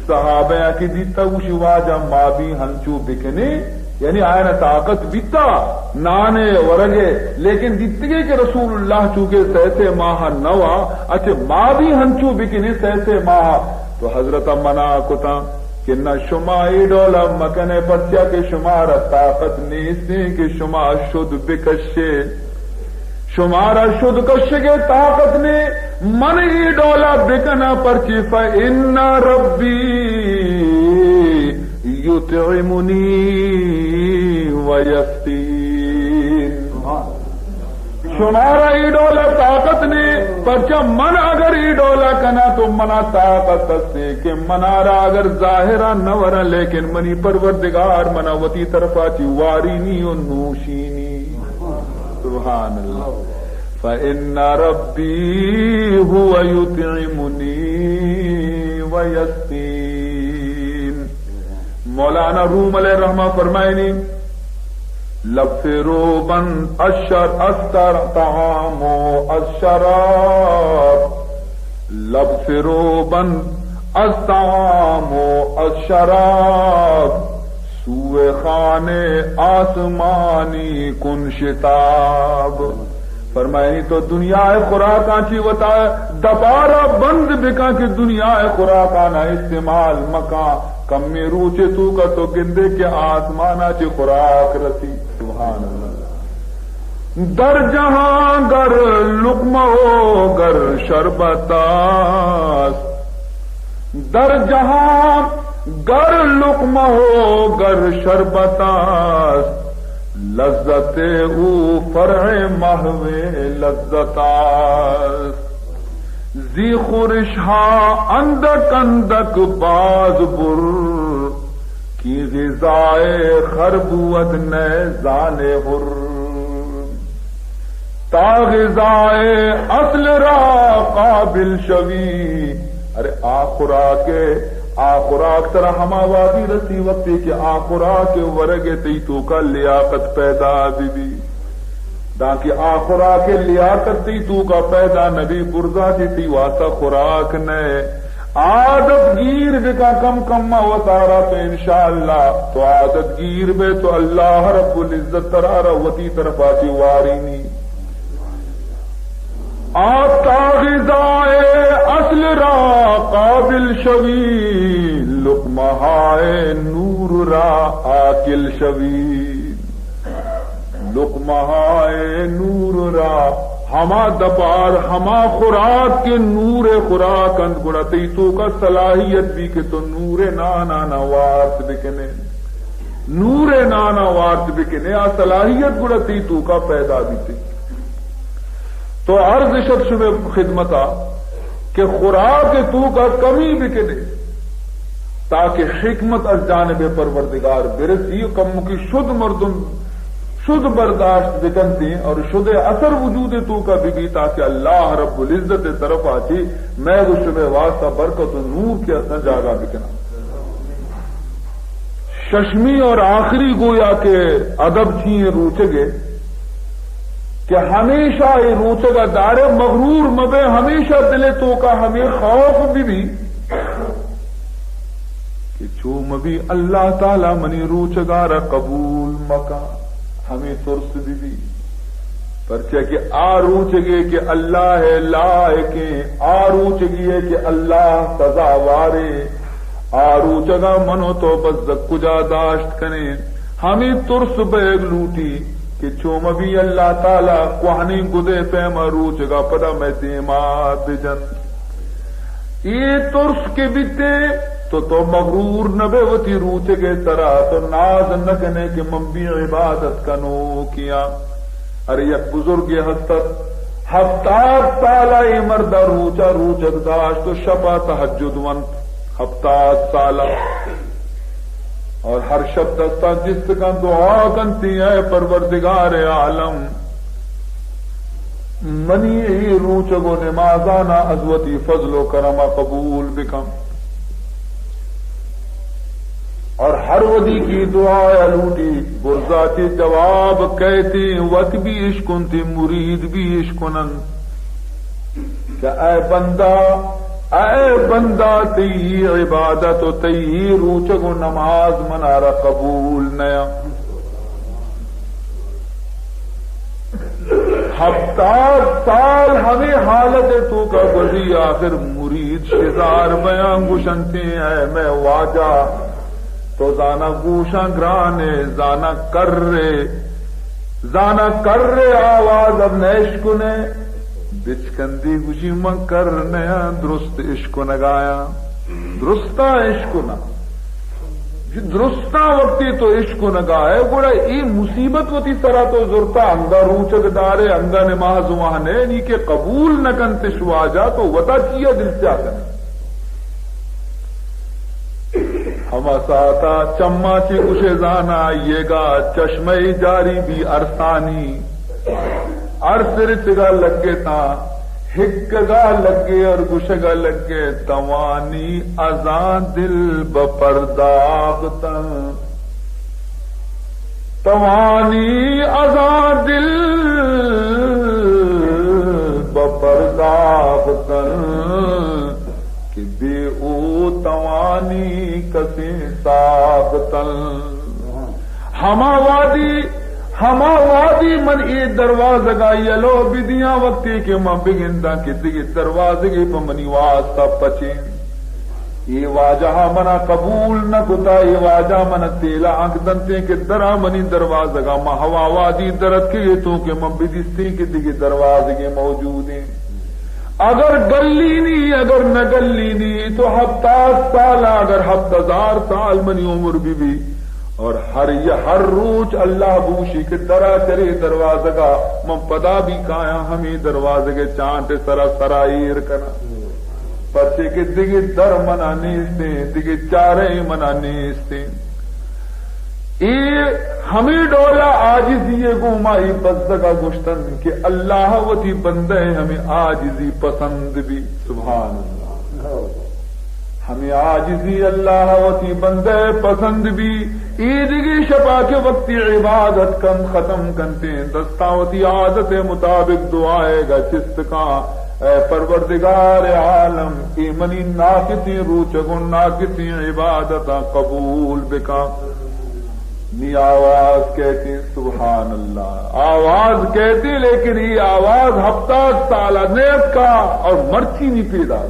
صحابہ کہ دیتا گوشی واجہ ما بھی ہنچو بکنے، یعنی آیانا طاقت بیتا نانے ورگے، لیکن دیتگے کہ رسول اللہ چونکہ سہ سہ ماہ نوا، اچھے ما بھی ہنچو بکنے سہ سہ ماہ۔ تو حضرت منع کتا کہ نہ، شما اے ڈولا مکنے، پرچا کہ شمارا طاقت نیستیں کہ شما شد بکشے۔ شمارا شد کشگے طاقت نے، من اے ڈولا بکنا، پرچی فإن ربی یطعمنی ویسقین۔ شمارا ای ڈولا طاقت نے، پرچا من اگر ای ڈولا کنا تو منا طاقت استے کہ منارا اگر ظاہرا نہ ورا، لیکن منی پروردگار منا وتی طرفا چی وارینی و نوشینی۔ سبحان اللہ۔ فإن ربی هو یطعمنی و یسقین۔ مولانا روم علیہ الرحمہ فرمائنی، لب فروبند از شر، از تر طعام و از شراب، لب فروبند از طعام و از شراب، سوء خوان آسمانی کن شتاب۔ فرمائنی تو دنیا ءِ خوراکاں چی وتا دپارا بند بکن کہ دنیا ءِ خوراکاں استعمال مکن۔ کمی روچے توکا تو گندے کہ آسمانا چی خوراک رسی۔ سبحان اللہ۔ در جہاں گر لقمہ و گر شربت است، در جہاں گر لقمہ و گر شربت است، لذت او فرع محو لذت است۔ زی خورش ها اندک اندک باز بر، کی غذائے خر بود نئے زان حر۔ تا غذائے اصل را قابل شوی۔ ارے آ خوراک، آ خوراک ترا ہما وادی رسی وقتی کہ آ خوراک ورگ تئی توکا لیاقت پیدا بی بی۔ دانکہ آ خوراک لیاقت تئی توکا پیدا نبی، برزا چی تئی واسطہ خوراک نئے۔ عادت گیر بکا کم کم وتارا تو انشاءاللہ تو عادت گیر بے تو اللہ رب العزت ترارا وتی طرفا چی وارینی۔ آ تا غذائے اصل را قابل شوی، لقمہ ہائے نور را آکل شوی۔ لقمہ ہائے نور را، ہما دپار، ہما خوراک کہ نور خوراک انت، گڑا تئی توکا صلاحیت بی کہ تو نور نانا نا وارت بکنے۔ نور نانا وارت بکنے، آ صلاحیت گڑا تئی توکا پیدا بیتے۔ تو عرض شد شمے خدمتا کہ خوراک توکا کمی بکنے، تاکہ حکمت از جانب پروردگار برسی و کمکی شد مردم شد برداشت بکنتی اور شد اثر وجود توکا ببی، تاکہ اللہ رب العزت طرفا چی مئے و شمے واسطہ برکت و نور کے اصلا جاگا بکنا۔ ششمی اور آخری گویا کہ ادب چی ایں روچگے کہ ہمیشہ اے روچگا دارے مغرور مبے، ہمیشہ دل توکا ہمے خوف ببی کہ چو مبی اللہ تعالی منی روچگا را قبول مکا، ہمے ترس ببی۔ پرچہ کہ آ روچگے کہ اللہ لائقیں، آ روچگی ہے کہ اللہ سزاوارے، آ روچگا من و تو بزگ کجا داشت کنیں؟ ہمے ترس بیگ لوٹی کہ چو مبی اللہ تعالی کوہنیں گدے پیما روچگا پدا مئے دیما بجنت۔ اے ترس کہ بیتے تو، تو مغرور نبے وتی روچگے سرا، تو ناز نکنے کہ من بی عبادت کنوکیاں۔ ارے یک بزرگے ہست ات، ہفتاد سالا اے مردا روچا روچگ داشت و شپا تہجد ونت، ہفتاد سالا۔ اور ہر شپ دستاں جست کن دعا کنتی، اے پروردگار عالم، منی اے روچگ و نمازانا از وتی فضل و کرما قبول بکن۔ اور ہر وھدی کہ دعایا لوٹی، برزا چہ جواب کئیتی، وت بی اشکنتی، مرید بی اشکننت کہ اے بندہ، اے بندہ، تئی عبادت و تئی روچگ و نماز منارا قبول نیا۔ ہفتاد سال ہمے حالت توکا گوزی، آخر مرید شزار بیاں گوشنتی، اے مئے واجہ، تو زانا گوشاں گرانے، زانا کرے، زانا کرے آواز اب نہ اشکنے۔ بچکندی گوشی من کر نیاں، درست اشکنگایاں، درستا اشکناں۔ درستاں وقتی تو اشکنگا ئے، گڑا اے مصیبت وتی سرا تو زرتا، انگا روچگ دارے، انگا نماز وہنے، نی کہ قبول نہ کنتش واجہ، تو وتا چیا دل سیاہ کنے؟ ہما ساعتا چما چی گوشے زانا، آئیگا چشمہ جاری بی ارسانی، ارس رچگا لگے تا ہکگا لگے اور گوشگا لگے، توانی ازاں دل بپرداختن، توانی ازاں دل بپرداختن، کہ بے او توانی کسیں ساختن۔ ہما وادی، ہما وادی من اے دروازگا یلو بدیاں، وقتی کہ من بگنداں کہ دگہ دروازگے پہ منی واسطہ پچیں۔ اے واجہ منا قبول نہ کتا، اے واجہ منا تیلا انک دنتیں کہ درا منی دروازگا، ما ہما وادی درتکگے تو کہ من بدیستیں کہ دگہ دروازگے موجودیں۔ اگر گلینی، اگر نہ گلینی، تو ہپتاد سال، اگر ہپت ہزار سال منی عمر بی بی، اور ہر یہ، ہر روچ اللہ بوشی کہ درا چرے دروازگا، من پدا بی کایاں ہمیں دروازگے چانٹ سرا سرا ایر کنا۔ پرچے کہ دگہ در منا نیستیں، دگہ چارے منا نیستیں۔ اے ہمے ڈولا عاجزی ء گوں ما اے بزگا گوشتن کہ اللہ وتی بندہ ء ہمے عاجزی پسند بی۔ سبحان اللہ۔ ہمے عاجزی اللہ وتی بندہ ء پسند بی۔ اے دگہ شپا کہ وقتی عبادت کن ختم کنتیں، دستاں وتی عادت ء مطابق دعائے گا چست کاں، اے پروردگار عالم، اے منی ناکسیں روچگ و ناکسیں عبادتاں قبول بکاں۔ نی آواز کہتی، سبحان اللہ، آواز کہتی، لیکن یہ آواز ہفتاد سال نیتکا اور مرچی نی پیدا۔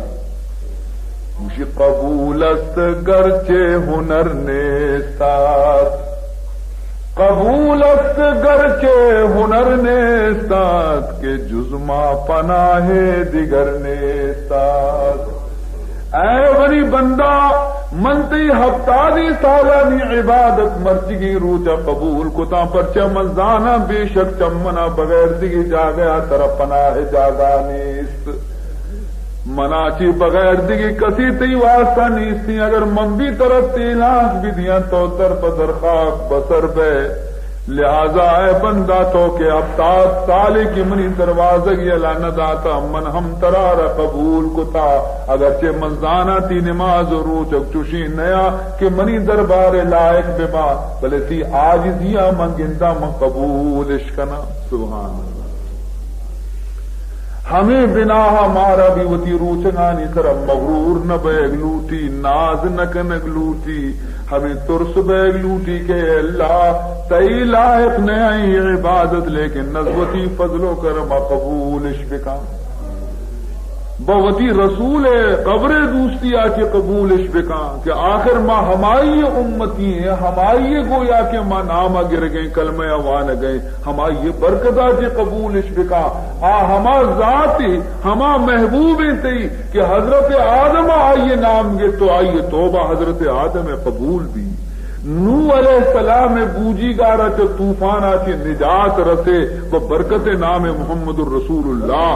گوشی، قبول است گرچہ ہنر نیستات، قبول است گرچہ ہنر نیستات، کہ جز ما پناہ دگر نیستات۔ اے منی بندہ، من تئی ہفتادی سالانی عبادت مرچگی روچا قبول کتاں، پرچہ من زاناں بے شک چمنا بغیر دگی جاگہ ترا پناہ جاگہ نیست۔ منا چی بغیر دگہ کسی تئی واسطہ نیستیں۔ اگر من بھی ترا تیلانک بدیاں، تو در پہ در خاک بسر بئے۔ لہذا اے بندہ، تو کہ ہفتاد سالے کہ منی دروازگ یلا نہ داتا، من ہم ترا را قبول کتا۔ اگرچہ من زاناں تئی نماز و روچگ چوشیں نیا کہ منی دربار لائق ببا، بلے تئی عاجزیاں من گنداں، من قبولش کناں۔ سبحان اللہ۔ ہمے بناہ مارا بھی وتی روچگانی سرا مغرور نہ بئیگ لوٹی، ناز نہ کنگ لوٹی، ہمے ترس بئیگ لوٹی کہ اے اللہ، تئی لائق نہ ایں عبادت، لیکن از وتی فضل و کرم قبولش بکن۔ بہ وتی رسول قبر دوستی آ چہ قبولش بکن کہ آخر ما ہمائی امتی ہیں، ہمائی گویا کہ ما نام گرگیں، کلمہ وانگیں۔ ہمائی برکتا چہ قبولش بکا۔ آ ہما ذاتے، ہما محبوبیں تئی کہ حضرت آدم آئی نام گپت و آئی توبہ حضرت آدم قبول بی۔ نوح علیہ السلام بوجیگارا چہ طوفانا چہ نجات رسے بہ برکت نام محمد الرسول اللہ۔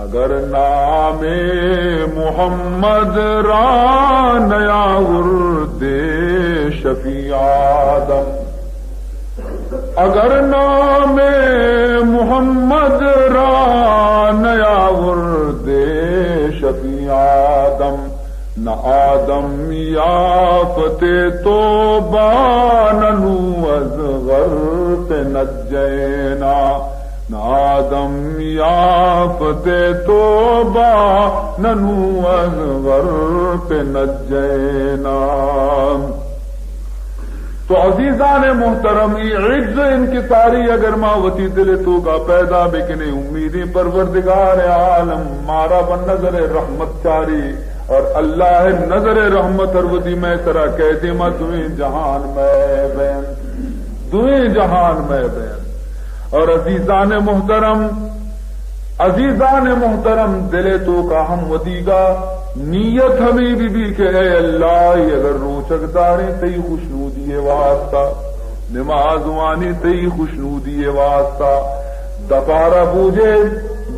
اگر نام محمد را نیاوردے شفیع آدم، اگر نام محمد را نیاوردے شفیع آدم، نہ آدم یافتے توبہ، نہ نوح از غرق نجینا۔ نہ آدم یافتے توبہ، نہ نوح از غرق نجینا۔ تو عزیزان محترم، ای عجز و انکساری اگر ما وتی دل توکا پیدا بکنیں، امیدیں پروردگار عالم مارا بہ نظر رحمت چاری، اور اللہ نظر رحمت ہر وتی مئے سرا کئے دیما دوئیں جہان مئے بین، دوئیں جہان مئے بین۔ اور عزیزان محترم، عزیزان محترم، دل ءِ توکا ہم ودیگا نیت ہمے بہ بی کہ اے اللہ، اگر روچگ داریں تئی خوشنودی ءِ واسطہ، نماز وانی تئی خوشنودی ءِ واسطہ، دپارا بوجے،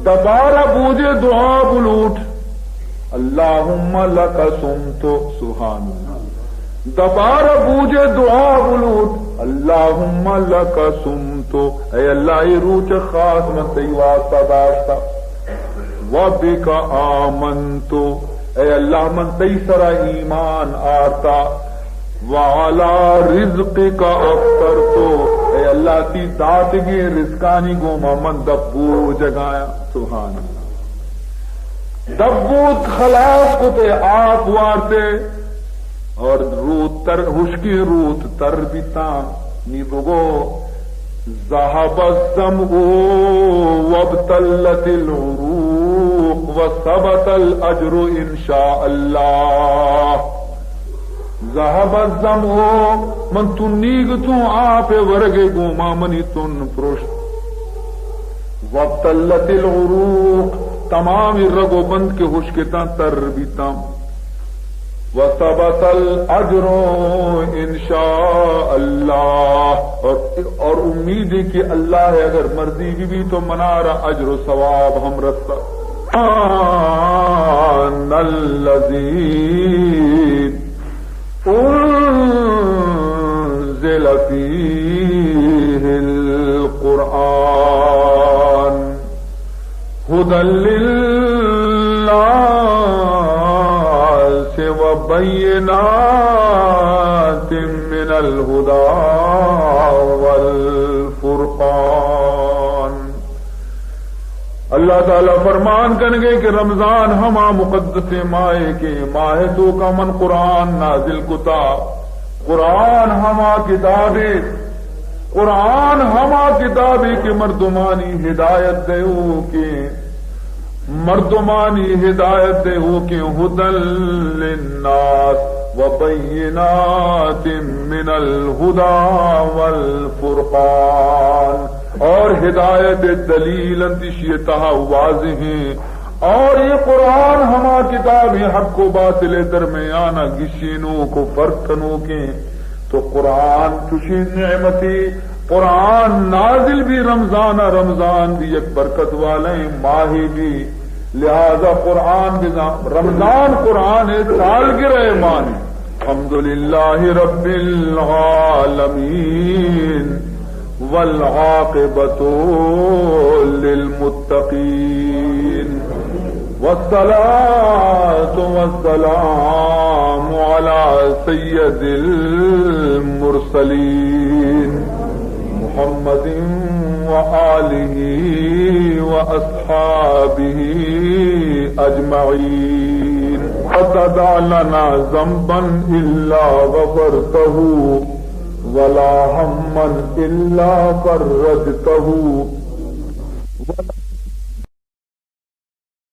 دپارا بوجے دعا بلوٹ، اللہم لک صمت، سبحان اللہ۔ دپارا بوجے دعا بلوٹ، اللہم لک صمت، اے اللہ، اے روچ خاص من تئی واسطہ داشتا، و بک آمنت، اے اللہ، من تئی سرا ایمان آرتا، و علی رزقک افطرت، اے اللہ، تئی داتگیں رزقانی گوما من دپ بوجگایاں۔ سبحان اللہ۔ دپ بوت، خلاص کتے، آپ وارتے اور روت تر، ہشکیں روت تر بیتاں۔ نی بگو، ذهب الظمأ وابتلت العروق وثبت الأجر إن شاء الله۔ ذهب الظمأ، من تنیگ توں آپ ورگ گوما منی تن پرشت۔ وابتلت العروق، تمامی رگ و بند کہ ہشکتاں تر بیتاں۔ وثبت الأجر إن شاء الله، اور، اور امید ہے کہ اللہ اگر مرضی بہ بی تو منارا اجر و ثواب ہم رستا۔ سبحان الذي أنزل فيه القرآن هدى للناس وبينات من الهدى والفرقان۔ اللہ تعالی فرمان کنگے کہ رمضان ہما مقدس ماہے کہ ماہ توکا من قرآن نازل کتا۔ قرآن ہما کتابے، قرآن ہما کتابے کہ مردمانی ہدایت دیوکیں، مردمانی ہدایت دیوکیں، هدى للناس وبينات من الهدى والفرقان۔ اور ہدایت دلیل انت، اشی تہا واضح ہیں۔ اور یہ قرآن ہما کتاب ہیں، حق و باطل درمیان گشینوک و فرق کنوکیں۔ تو قرآن چشیں نعمتی، قرآن نازل بی رمضان، رمضان بی یک برکت والیں ماہی بی، لہذا قرآن بزاں، رمضان قرآن سالگرہ مانی۔ الحمد لله رب العالمين والعاقبة للمتقين والصلاة والسلام على سيد المرسلين محمد وآله وأصحابه أجمعين. لا تدع لنا ذنبا إلا غفرته ولا هما إلا فرجته ولا